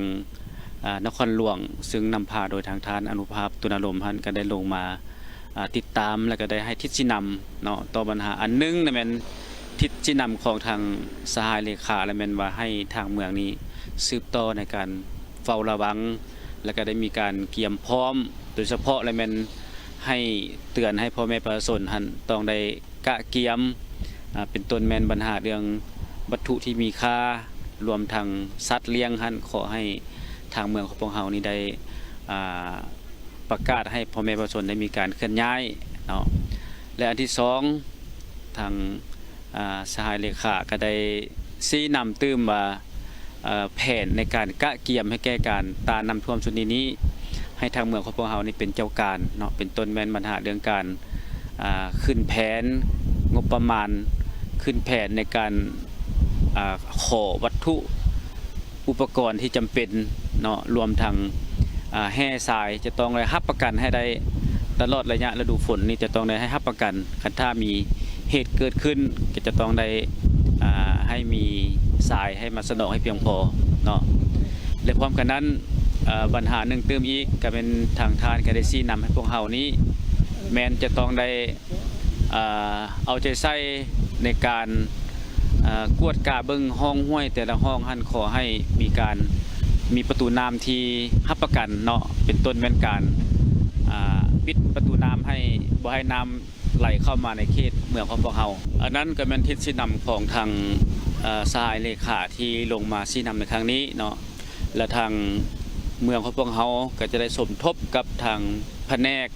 ອາ ນະຄອນຫຼວງ ຊຶ່ງນຳພາໂດຍທາງທ່ານອະນຸພາບ ຕຸນາລົມຫັ້ນ ກໍໄດ້ລົງມາ ອາ ຕິດຕາມ ແລະ ກໍໄດ້ໃຫ້ທິດຊີ້ນຳເນາະ ຕໍ່ບັນຫາອັນໜຶ່ງນະແມ່ນທິດຊີ້ນຳຂອງທາງສະຫາຍເລຂາ ແລະ ແມ່ນວ່າໃຫ້ທາງເມືອງນີ້ສືບຕໍ່ໃນການເຝົ້າລະວັງ ແລະ ກໍໄດ້ມີການກຽມພ້ອມ ໂດຍສະເພາະ ແລະ ແມ່ນໃຫ້ເຕືອນໃຫ້ພໍ່ແມ່ປະຊາຊົນຫັ້ນຕ້ອງໄດ້ ກະກຽມ ອາ ເປັນຕົ້ນແມ່ນບັນຫາເລື່ອງວັດຖຸທີ່ມີຄ່າ ລວມທັງສັດລ້ຽງຫັ້ນ ຂໍໃຫ້ທາງເມືອງຂອງພວກເຮົານີ້ໄດ້ ອາ ປະກາດໃຫ້ພໍ່ແມ່ປະຊາຊົນໄດ້ມີການເຄື່ອນຍ້າຍເນາະ ແລະ ອັນທີສອງ ທາງ ອາ ສະຫາຍເລຂາກໍໄດ້ຊີ້ນຳຕື່ມວ່າ ເອີ ແຜນໃນການກະກຽມໃຫ້ແກ່ການຕ້ານນ້ຳຖ້ວມຊຸດນີ້ນີ້ ໃຫ້ທາງເມືອງຂອງພວກເຮົານີ້ເປັນເຈົ້າການເນາະ ເປັນຕົ້ນແມ່ນບັນຫາເລື່ອງການ ອາ ຂຶ້ນແຜນງົບປະມານ ຂຶ້ນແຜນໃນການ ອາ ຂໍວັດຖຸອຸປະກອນທີ່ຈຳເປັນເນາະ ລວມທັງ ອາ ແຮ່ຊາຍ ຈະຕ້ອງໄດ້ຮັບປະກັນໃຫ້ໄດ້ຕະຫຼອດໄລຍະລະດູຝົນນີ້ ຈະຕ້ອງໄດ້ໃຫ້ຮັບປະກັນ ຄັນຖ້າມີເຫດເກີດຂຶ້ນ ກໍຈະຕ້ອງໄດ້ ອາ ໃຫ້ມີຊາຍໃຫ້ມາສະໜອງໃຫ້ພຽງພໍເນາະ ແລະ ພ້ອມກັນນັ້ນ ເອີ ບັນຫາໜຶ່ງຕື່ມອີກ ກໍແມ່ນທາງທ່ານກໍໄດ້ຊີ້ນຳໃຫ້ພວກເຮົານີ້ ແມ່ນຈະຕ້ອງໄດ້ ເອີ ເອົາໃຈໃສ່ໃນການ ເອີ ກວດກາເບິ່ງຮ່ອງຫ້ວຍແຕ່ລະຮ່ອງຫັ້ນ ຂໍໃຫ້ມີການ ມີປະຕູນ້ຳທີ່ຮັບປະກັນເນາະ ເປັນຕົ້ນແມ່ນການ ອາ ປິດປະຕູນ້ຳໃຫ້ ບໍ່ໃຫ້ນ້ຳ ໄຫຼເຂົ້າມາໃນເຂດເມືອງຂອງພວກເຮົາ. ອັນນັ້ນກໍແມ່ນທິດຊີ້ນຳຂອງທາງ ເອີ ສະຫາຍເລຂາທີ່ລົງມາຊີ້ນຳໃນຄັ້ງນີ້ເນາະ ແລະ ທາງເມືອງຂອງພວກເຮົາກໍຈະໄດ້ສົມທົບກັບທາງພະແນກ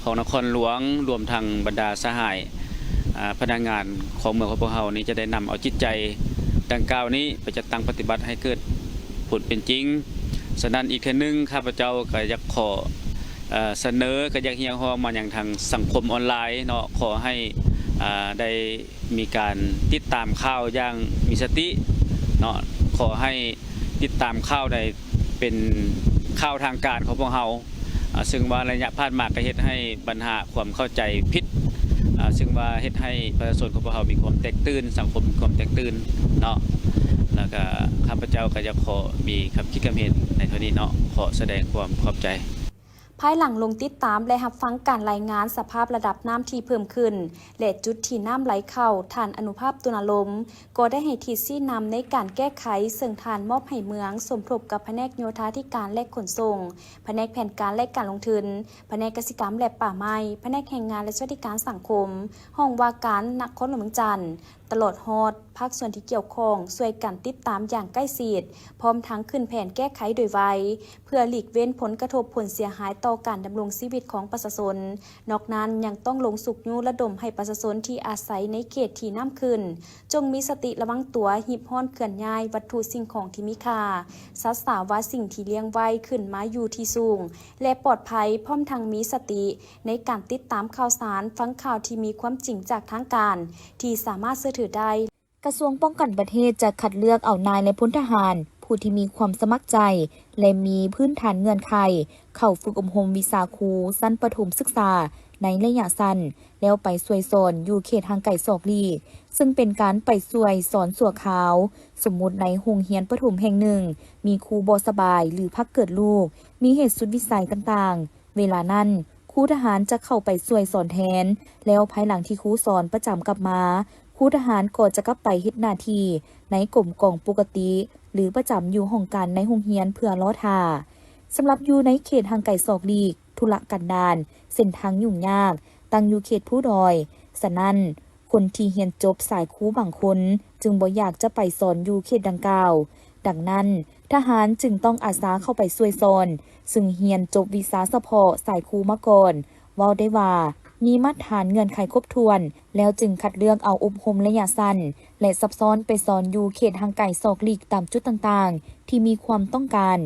ຂອງນະຄອນຫຼວງ ລວມທັງບັນດາສະຫາຍ ອາ ພະນັກງານຂອງເມືອງຂອງພວກເຮົານີ້ ຈະໄດ້ນຳເອົາຈິດໃຈດັ່ງກ່າວນີ້ໄປຈັດຕັ້ງປະຕິບັດໃຫ້ເກີດຜົນເປັນຈິງ. ສະນັ້ນ ອີກເທື່ອໜຶ່ງ ຂ້າພະເຈົ້າກໍຢາກຂໍ ເອີ ສະເໜີ ກໍຢາກຮຽກຮ້ອງມາຍັງທາງສັງຄົມອອນລາຍເນາະ ຂໍໃຫ້ ອາ ໄດ້ມີການຕິດຕາມຂ່າວຢ່າງມີສະຕິເນາະ ຂໍໃຫ້ຕິດຕາມຂ່າວໃດເປັນຂ່າວທາງການຂອງພວກເຮົາ ອາ ຊຶ່ງວ່າໄລຍະຜ່ານມາກໍເຮັດໃຫ້ບັນຫາຄວາມເຂົ້າໃຈຜິດ ອາ ຊຶ່ງວ່າເຮັດໃຫ້ປະຊາຊົນຂອງພວກເຮົາມີຄວາມແຕກຕື່ນ ສັງຄົມມີຄວາມແຕກຕື່ນເນາະ ແລ້ວກໍຂ້າພະເຈົ້າກໍຢາກຂໍມີຄຳຄິດຄຳເຫັນໃນເທົ່ານີ້ເນາະ ຂໍສະແດງຄວາມຂອບໃຈ. ພາຍຫຼັງລົງຕິດຕາມ ແລະ ຮັບຟັງການລາຍງານສະພາບລະດັບນ້ຳທີ່ເພີ່ມຂຶ້ນ ແລະ ຈຸດທີ່ນ້ຳໄຫຼເຂົ້າ, ທ່ານ ອະນຸພາບ ຕຸນາລົມ ກໍໄດ້ໃຫ້ທິດຊີ້ນຳໃນການແກ້ໄຂ, ເຊິ່ງທ່ານມອບໃຫ້ເມືອງສົມທົບກັບພະແນກໂຍທາທິການ ແລະ ຂົນສົ່ງ, ພະແນກແຜນການ ແລະ ການລົງທຶນ, ພະແນກກະສິກຳ ແລະ ປ່າໄມ້, ພະແນກແຮງງານ ແລະ ສະຫວັດດີການສັງຄົມ, ຫ້ອງວ່າການນະຄອນຫຼວງວຽງຈັນ, ຕະຫຼອດຮອດພາກສ່ວນທີ່ກ່ຽວຂ້ອງ ຊ່ວຍກັນຕິດຕາມຢ່າງໃກ້ຊິດ, ພ້ອມທັງຂຶ້ນແຜນແກ້ໄຂໂດຍໄວ ເພື່ອຫຼີກເວັ້ນຜົນກະທົບຜົນເສຍຫາຍຕໍ່ການດຳລົງຊີວິດຂອງປະຊາຊົນ. ນອກນັ້ນຍັງຕ້ອງລົງຊຸກຍູ້ລະດົມໃຫ້ປະຊາຊົນທີ່ອາໄສໃນເຂດທີ່ນ້ຳຂຶ້ນ ຈົ່ງມີສະຕິລະວັງຕົວ, ຮີບຮ້ອນເຄື່ອນຍ້າຍວັດຖຸສິ່ງຂອງທີ່ມີຄ່າ, ສັດສາວາສິ່ງທີ່ລ້ຽງໄວ້ຂຶ້ນມາຢູ່ທີ່ສູງ ແລະ ປອດໄພ, ພ້ອມທັງມີສະຕິໃນການຕິດຕາມຂ່າວສານ, ຟັງຂ່າວທີ່ມີຄວາມຈິງຈາກທາງການທີ່ສາມາດເຊື່ອຖືໄດ້. ກະຊວງປ້ອງກັນປະເທດຈະຄັດເລືອກເອົານາຍ ແລະ ພົນທະຫານຜູ້ທີ່ມີຄວາມສະໝັກໃຈ ແລະ ມີພື້ນຖານເງື່ອນໄຂ ເຂົ້າຝຶກອົບຮົມວິຊາຄູຊັ້ນປະຖົມສຶກສາໃນໄລຍະສັ້ນ ແລ້ວໄປຊ່ວຍສອນຢູ່ເຂດຫ່າງໄກສອກຫຼີກ, ເຊິ່ງເປັນການໄປຊ່ວຍສອນຊົ່ວຄາວ. ສົມມຸດໃນໂຮງຮຽນປະຖົມແຫ່ງໜຶ່ງ ມີຄູບໍ່ສະບາຍ ຫຼື ພັກເກີດລູກ, ມີເຫດສຸດວິໄສຕ່າງໆ. ເວລານັ້ນ, ຄູທະຫານຈະເຂົ້າໄປຊ່ວຍສອນແທນ, ແລ້ວພາຍຫຼັງທີ່ຄູສອນປະຈຳກັບມາ, ຄູທະຫານກໍຈະກັບໄປເຮັດໜ້າທີ່ໃນກົມກອງປົກກະຕິ ຫຼື ປະຈຳຢູ່ຫ້ອງການໃນໂຮງຮຽນເພື່ອລໍຖ້າ. ສຳລັບຢູ່ໃນເຂດຫ່າງໄກສອກຫຼີກ, ທຸລະກັນດານ, ເສັ້ນທາງຫຍຸ້ງຍາກ, ຕັ້ງຢູ່ເຂດພູດອຍ, ສະນັ້ນ, ຄົນທີ່ຮຽນຈົບສາຍຄູບາງຄົນຈຶ່ງບໍ່ຢາກຈະໄປສອນຢູ່ເຂດດັ່ງກ່າວ. ດັ່ງນັ້ນ, ທະຫານຈຶ່ງຕ້ອງອາສາເຂົ້າໄປຊ່ວຍສອນ, ຊຶ່ງຮຽນຈົບວິຊາສະເພາະສາຍຄູມາກ່ອນ. ເວົ້າໄດ້ວ່າ, ມີມາດຖານເງື່ອນໄຂຄົບຖ້ວນ, ແລ້ວຈຶ່ງຄັດເລືອກເອົາອົບຮົມໄລຍະສັ້ນ ແລະ ຊັບຊ້ອນໄປສອນຢູ່ເຂດຫ່າງໄກສອກຫຼີກຕາມຈຸດຕ່າງໆທີ່ມີຄວາມຕ້ອງການ.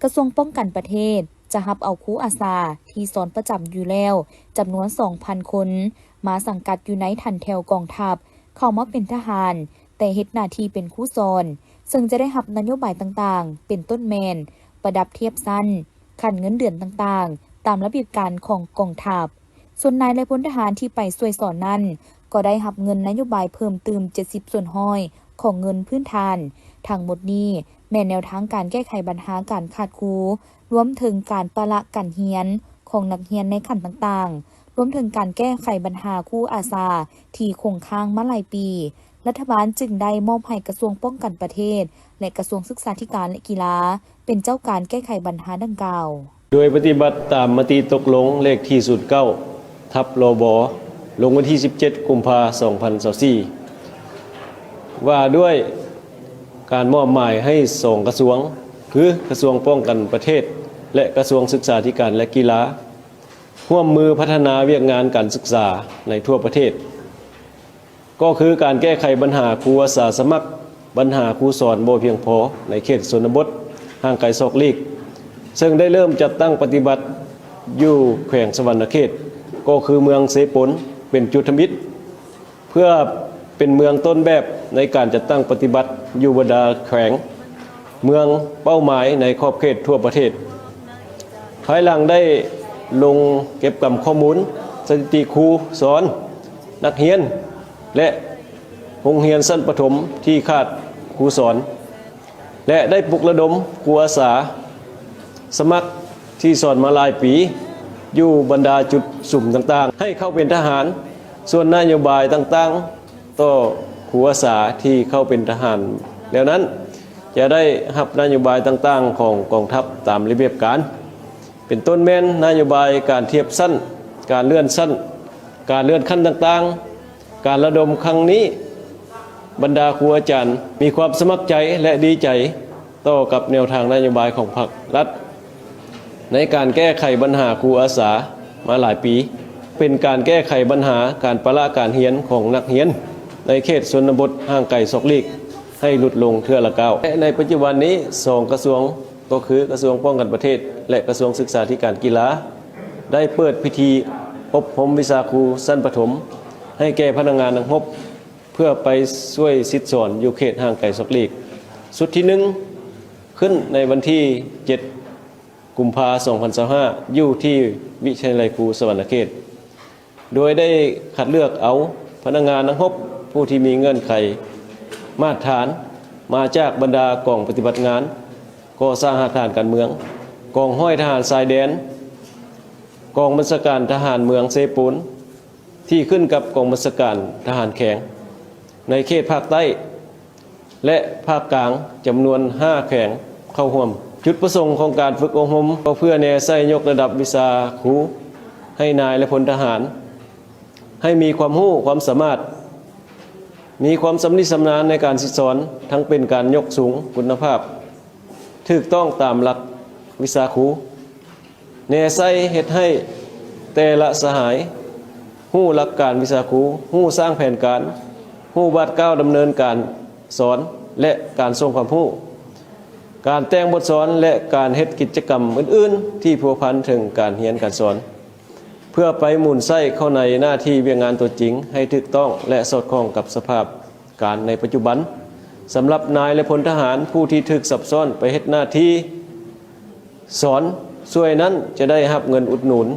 ກະຊວງປ້ອງກັນປະເທດຈະຮັບເອົາຄູອາສາທີ່ສອນປະຈຳຢູ່ແລ້ວຈຳນວນສອງພັນຄົນ ມາສັງກັດຢູ່ໃນຖັນແຖວກອງທັບ ເຂົ້າມາເປັນທະຫານ, ແຕ່ເຮັດໜ້າທີ່ເປັນຄູສອນ, ເຊິ່ງຈະໄດ້ຮັບນະໂຍບາຍຕ່າງໆ ເປັນຕົ້ນແມ່ນ ປະດັບທຽບຊັ້ນ, ຂັ້ນເງິນເດືອນຕ່າງໆ ຕາມລະບຽບການຂອງກອງທັບ. ສ່ວນນາຍ ແລະ ພົນທະຫານທີ່ໄປຊ່ວຍສອນນັ້ນ ກໍໄດ້ຮັບເງິນນະໂຍບາຍເພີ່ມຕື່ມເຈັດສິບສ່ວນຮ້ອຍຂອງເງິນພື້ນຖານ. ທັງໝົດນີ້ ແມ່ນແນວທາງການແກ້ໄຂບັນຫາການຂາດຄູ, ລວມເຖິງການປະລະການຮຽນຂອງນັກຮຽນໃນຂັ້ນຕ່າງໆ, ລວມເຖິງການແກ້ໄຂບັນຫາຄູອາສາທີ່ຄົງຄ້າງມາຫຼາຍປີ, ລັດຖະບານຈຶ່ງໄດ້ມອບໃຫ້ກະຊວງປ້ອງກັນປະເທດ ແລະ ກະຊວງສຶກສາທິການ ແລະ ກິລາ ເປັນເຈົ້າການແກ້ໄຂບັນຫາດັ່ງກ່າວ. ໂດຍປະຕິບັດຕາມມະຕິຕົກລົງເລກທີສູນເກົ້າ ທັບ ລບ ລົງວັນທີສິບເຈັດ ກຸມພາ ສອງພັນຊາວສີ່ ວ່າດ້ວຍການມອບໝາຍໃຫ້ສອງກະຊວງ ຄືກະຊວງປ້ອງກັນປະເທດ ແລະ ກະຊວງສຶກສາທິການ ແລະ ກິລາ ຮ່ວມມືພັດທະນາວຽກງານການສຶກສາໃນທົ່ວປະເທດ. ກໍຄືການແກ້ໄຂບັນຫາຄູອາສາສະໝັກ, ບັນຫາຄູສອນບໍ່ພຽງພໍໃນເຂດຊົນນະບົດຫ່າງໄກສອກຫຼີກ, ເຊິ່ງໄດ້ເລີ່ມຈັດຕັ້ງປະຕິບັດຢູ່ແຂວງສະຫວັນນະເຂດ, ກໍຄືເມືອງເຊໂປນເປັນຈຸດທຳອິດ, ເພື່ອເປັນເມືອງຕົ້ນແບບໃນການຈັດຕັ້ງປະຕິບັດຢູ່ບັນດາແຂວງ ເມືອງເປົ້າໝາຍໃນຂອບເຂດທົ່ວປະເທດ. ພາຍຫຼັງໄດ້ລົງເກັບກຳຂໍ້ມູນສະຖິຕິຄູສອນ, ນັກຮຽນ ແລະ ໂຮງຮຽນຊັ້ນປະຖົມທີ່ຂາດຄູສອນ ແລະ ໄດ້ປຸກລະດົມຄູອາສາສະໝັກທີ່ສອນມາຫຼາຍປີ ຢູ່ບັນດາຈຸດສຸມຕ່າງໆ ໃຫ້ເຂົ້າເປັນທະຫານ. ສ່ວນນະໂຍບາຍຕ່າງໆ ຕໍ່ຄູອາສາທີ່ເຂົ້າເປັນທະຫານແລ້ວນັ້ນ ຈະໄດ້ຮັບນະໂຍບາຍຕ່າງໆຂອງກອງທັບຕາມລະບຽບການ, ເປັນຕົ້ນແມ່ນນະໂຍບາຍການທຽບຊັ້ນ, ການເລື່ອນຊັ້ນ, ການເລື່ອນຂັ້ນຕ່າງໆ. ການລະດົມຄັ້ງນີ້, ບັນດາຄູອາຈານມີຄວາມສະໝັກໃຈ ແລະ ດີໃຈຕໍ່ກັບແນວທາງນະໂຍບາຍຂອງພັກລັດ ໃນການແກ້ໄຂບັນຫາຄູອາສາມາຫຼາຍປີ, ເປັນການແກ້ໄຂບັນຫາການປະລະການຮຽນຂອງນັກຮຽນໃນເຂດຊົນນະບົດຫ່າງໄກສອກຫຼີກໃຫ້ຫຼຸດລົງເທື່ອລະກ້າວ. ແລະ ໃນປັດຈຸບັນນີ້ ສອງກະຊວງ ກໍຄືກະຊວງປ້ອງກັນປະເທດ ແລະ ກະຊວງສຶກສາທິການກິລາ ໄດ້ເປີດພິທີອົບຮົມວິຊາຄູຊັ້ນປະຖົມໃຫ້ແກ່ພະນັກງານນັກຮົບ ເພື່ອໄປຊ່ວຍສິດສອນຢູ່ເຂດຫ່າງໄກສອກຫຼີກ. ຊຸດທີໜຶ່ງ ຂຶ້ນໃນວັນທີເຈັດ ກຸມພາ ສອງພັນຊາວຫ້າ ຢູ່ທີ່ວິທະຍາໄລຄູສະຫວັນນະເຂດ, ໂດຍໄດ້ຄັດເລືອກເອົາພະນັກງານນັກຮົບຜູ້ທີ່ມີເງື່ອນໄຂມາດຖານ ມາຈາກບັນດາກອງປະຕິບັດງານ, ກອງສ້າງຮາກຖານການເມືອງ, ກອງຮ້ອຍທະຫານຊາຍແດນ, ກອງບັນຊາການທະຫານເມືອງເຊໂປນ ທີ່ຂຶ້ນກັບກອງບັນຊາການທະຫານແຂວງໃນເຂດພາກໃຕ້ ແລະ ພາກກາງ ຈຳນວນຫ້າແຂວງເຂົ້າຮ່ວມ. ຈຸດປະສົງຂອງການຝຶກອົບຮົມ ກໍເພື່ອແນໃສ່ຍົກລະດັບວິຊາຄູໃຫ້ນາຍ ແລະ ພົນທະຫານ ໃຫ້ມີຄວາມຮູ້ຄວາມສາມາດ, ມີຄວາມຊຳນິຊຳນານໃນການສິດສອນ, ທັງເປັນການຍົກສູງຄຸນນະພາບ ຖືກຕ້ອງຕາມຫຼັກວິຊາຄູ, ແນໃສ່ເຮັດໃຫ້ແຕ່ລະສະຫາຍຮູ້ຫຼັກການວິຊາຄູ, ຮູ້ສ້າງແຜນການ, ຮູ້ບາດກ້າວດຳເນີນການສອນ ແລະ ການສົ່ງຄວາມຮູ້, ການແຕ່ງບົດສອນ ແລະ ການເຮັດກິດຈະກຳອື່ນໆ ທີ່ພົວພັນເຖິງການຮຽນການສອນ. ເພື່ອໄປໝູນໃຊ້ເຂົ້າໃນໜ້າທີ່ວຽກງານຕົວຈິງໃຫ້ຖືກຕ້ອງ ແລະ ສອດຄ່ອງກັບສະພາບການໃນປັດຈຸບັນ. ສຳລັບນາຍ ແລະ ພົນທະຫານຜູ້ທີ່ຖືກສັບຊ້ອນໄປເຮັດໜ້າທີ່ສອນຊ່ວຍນັ້ນ ຈະໄດ້ຮັບເງິນອຸດໜູນ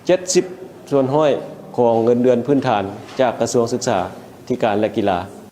ເຈັດສິບສ່ວນຮ້ອຍຂອງເງິນເດືອນພື້ນຖານຈາກກະຊວງສຶກສາທິການ ແລະ ກິລາ.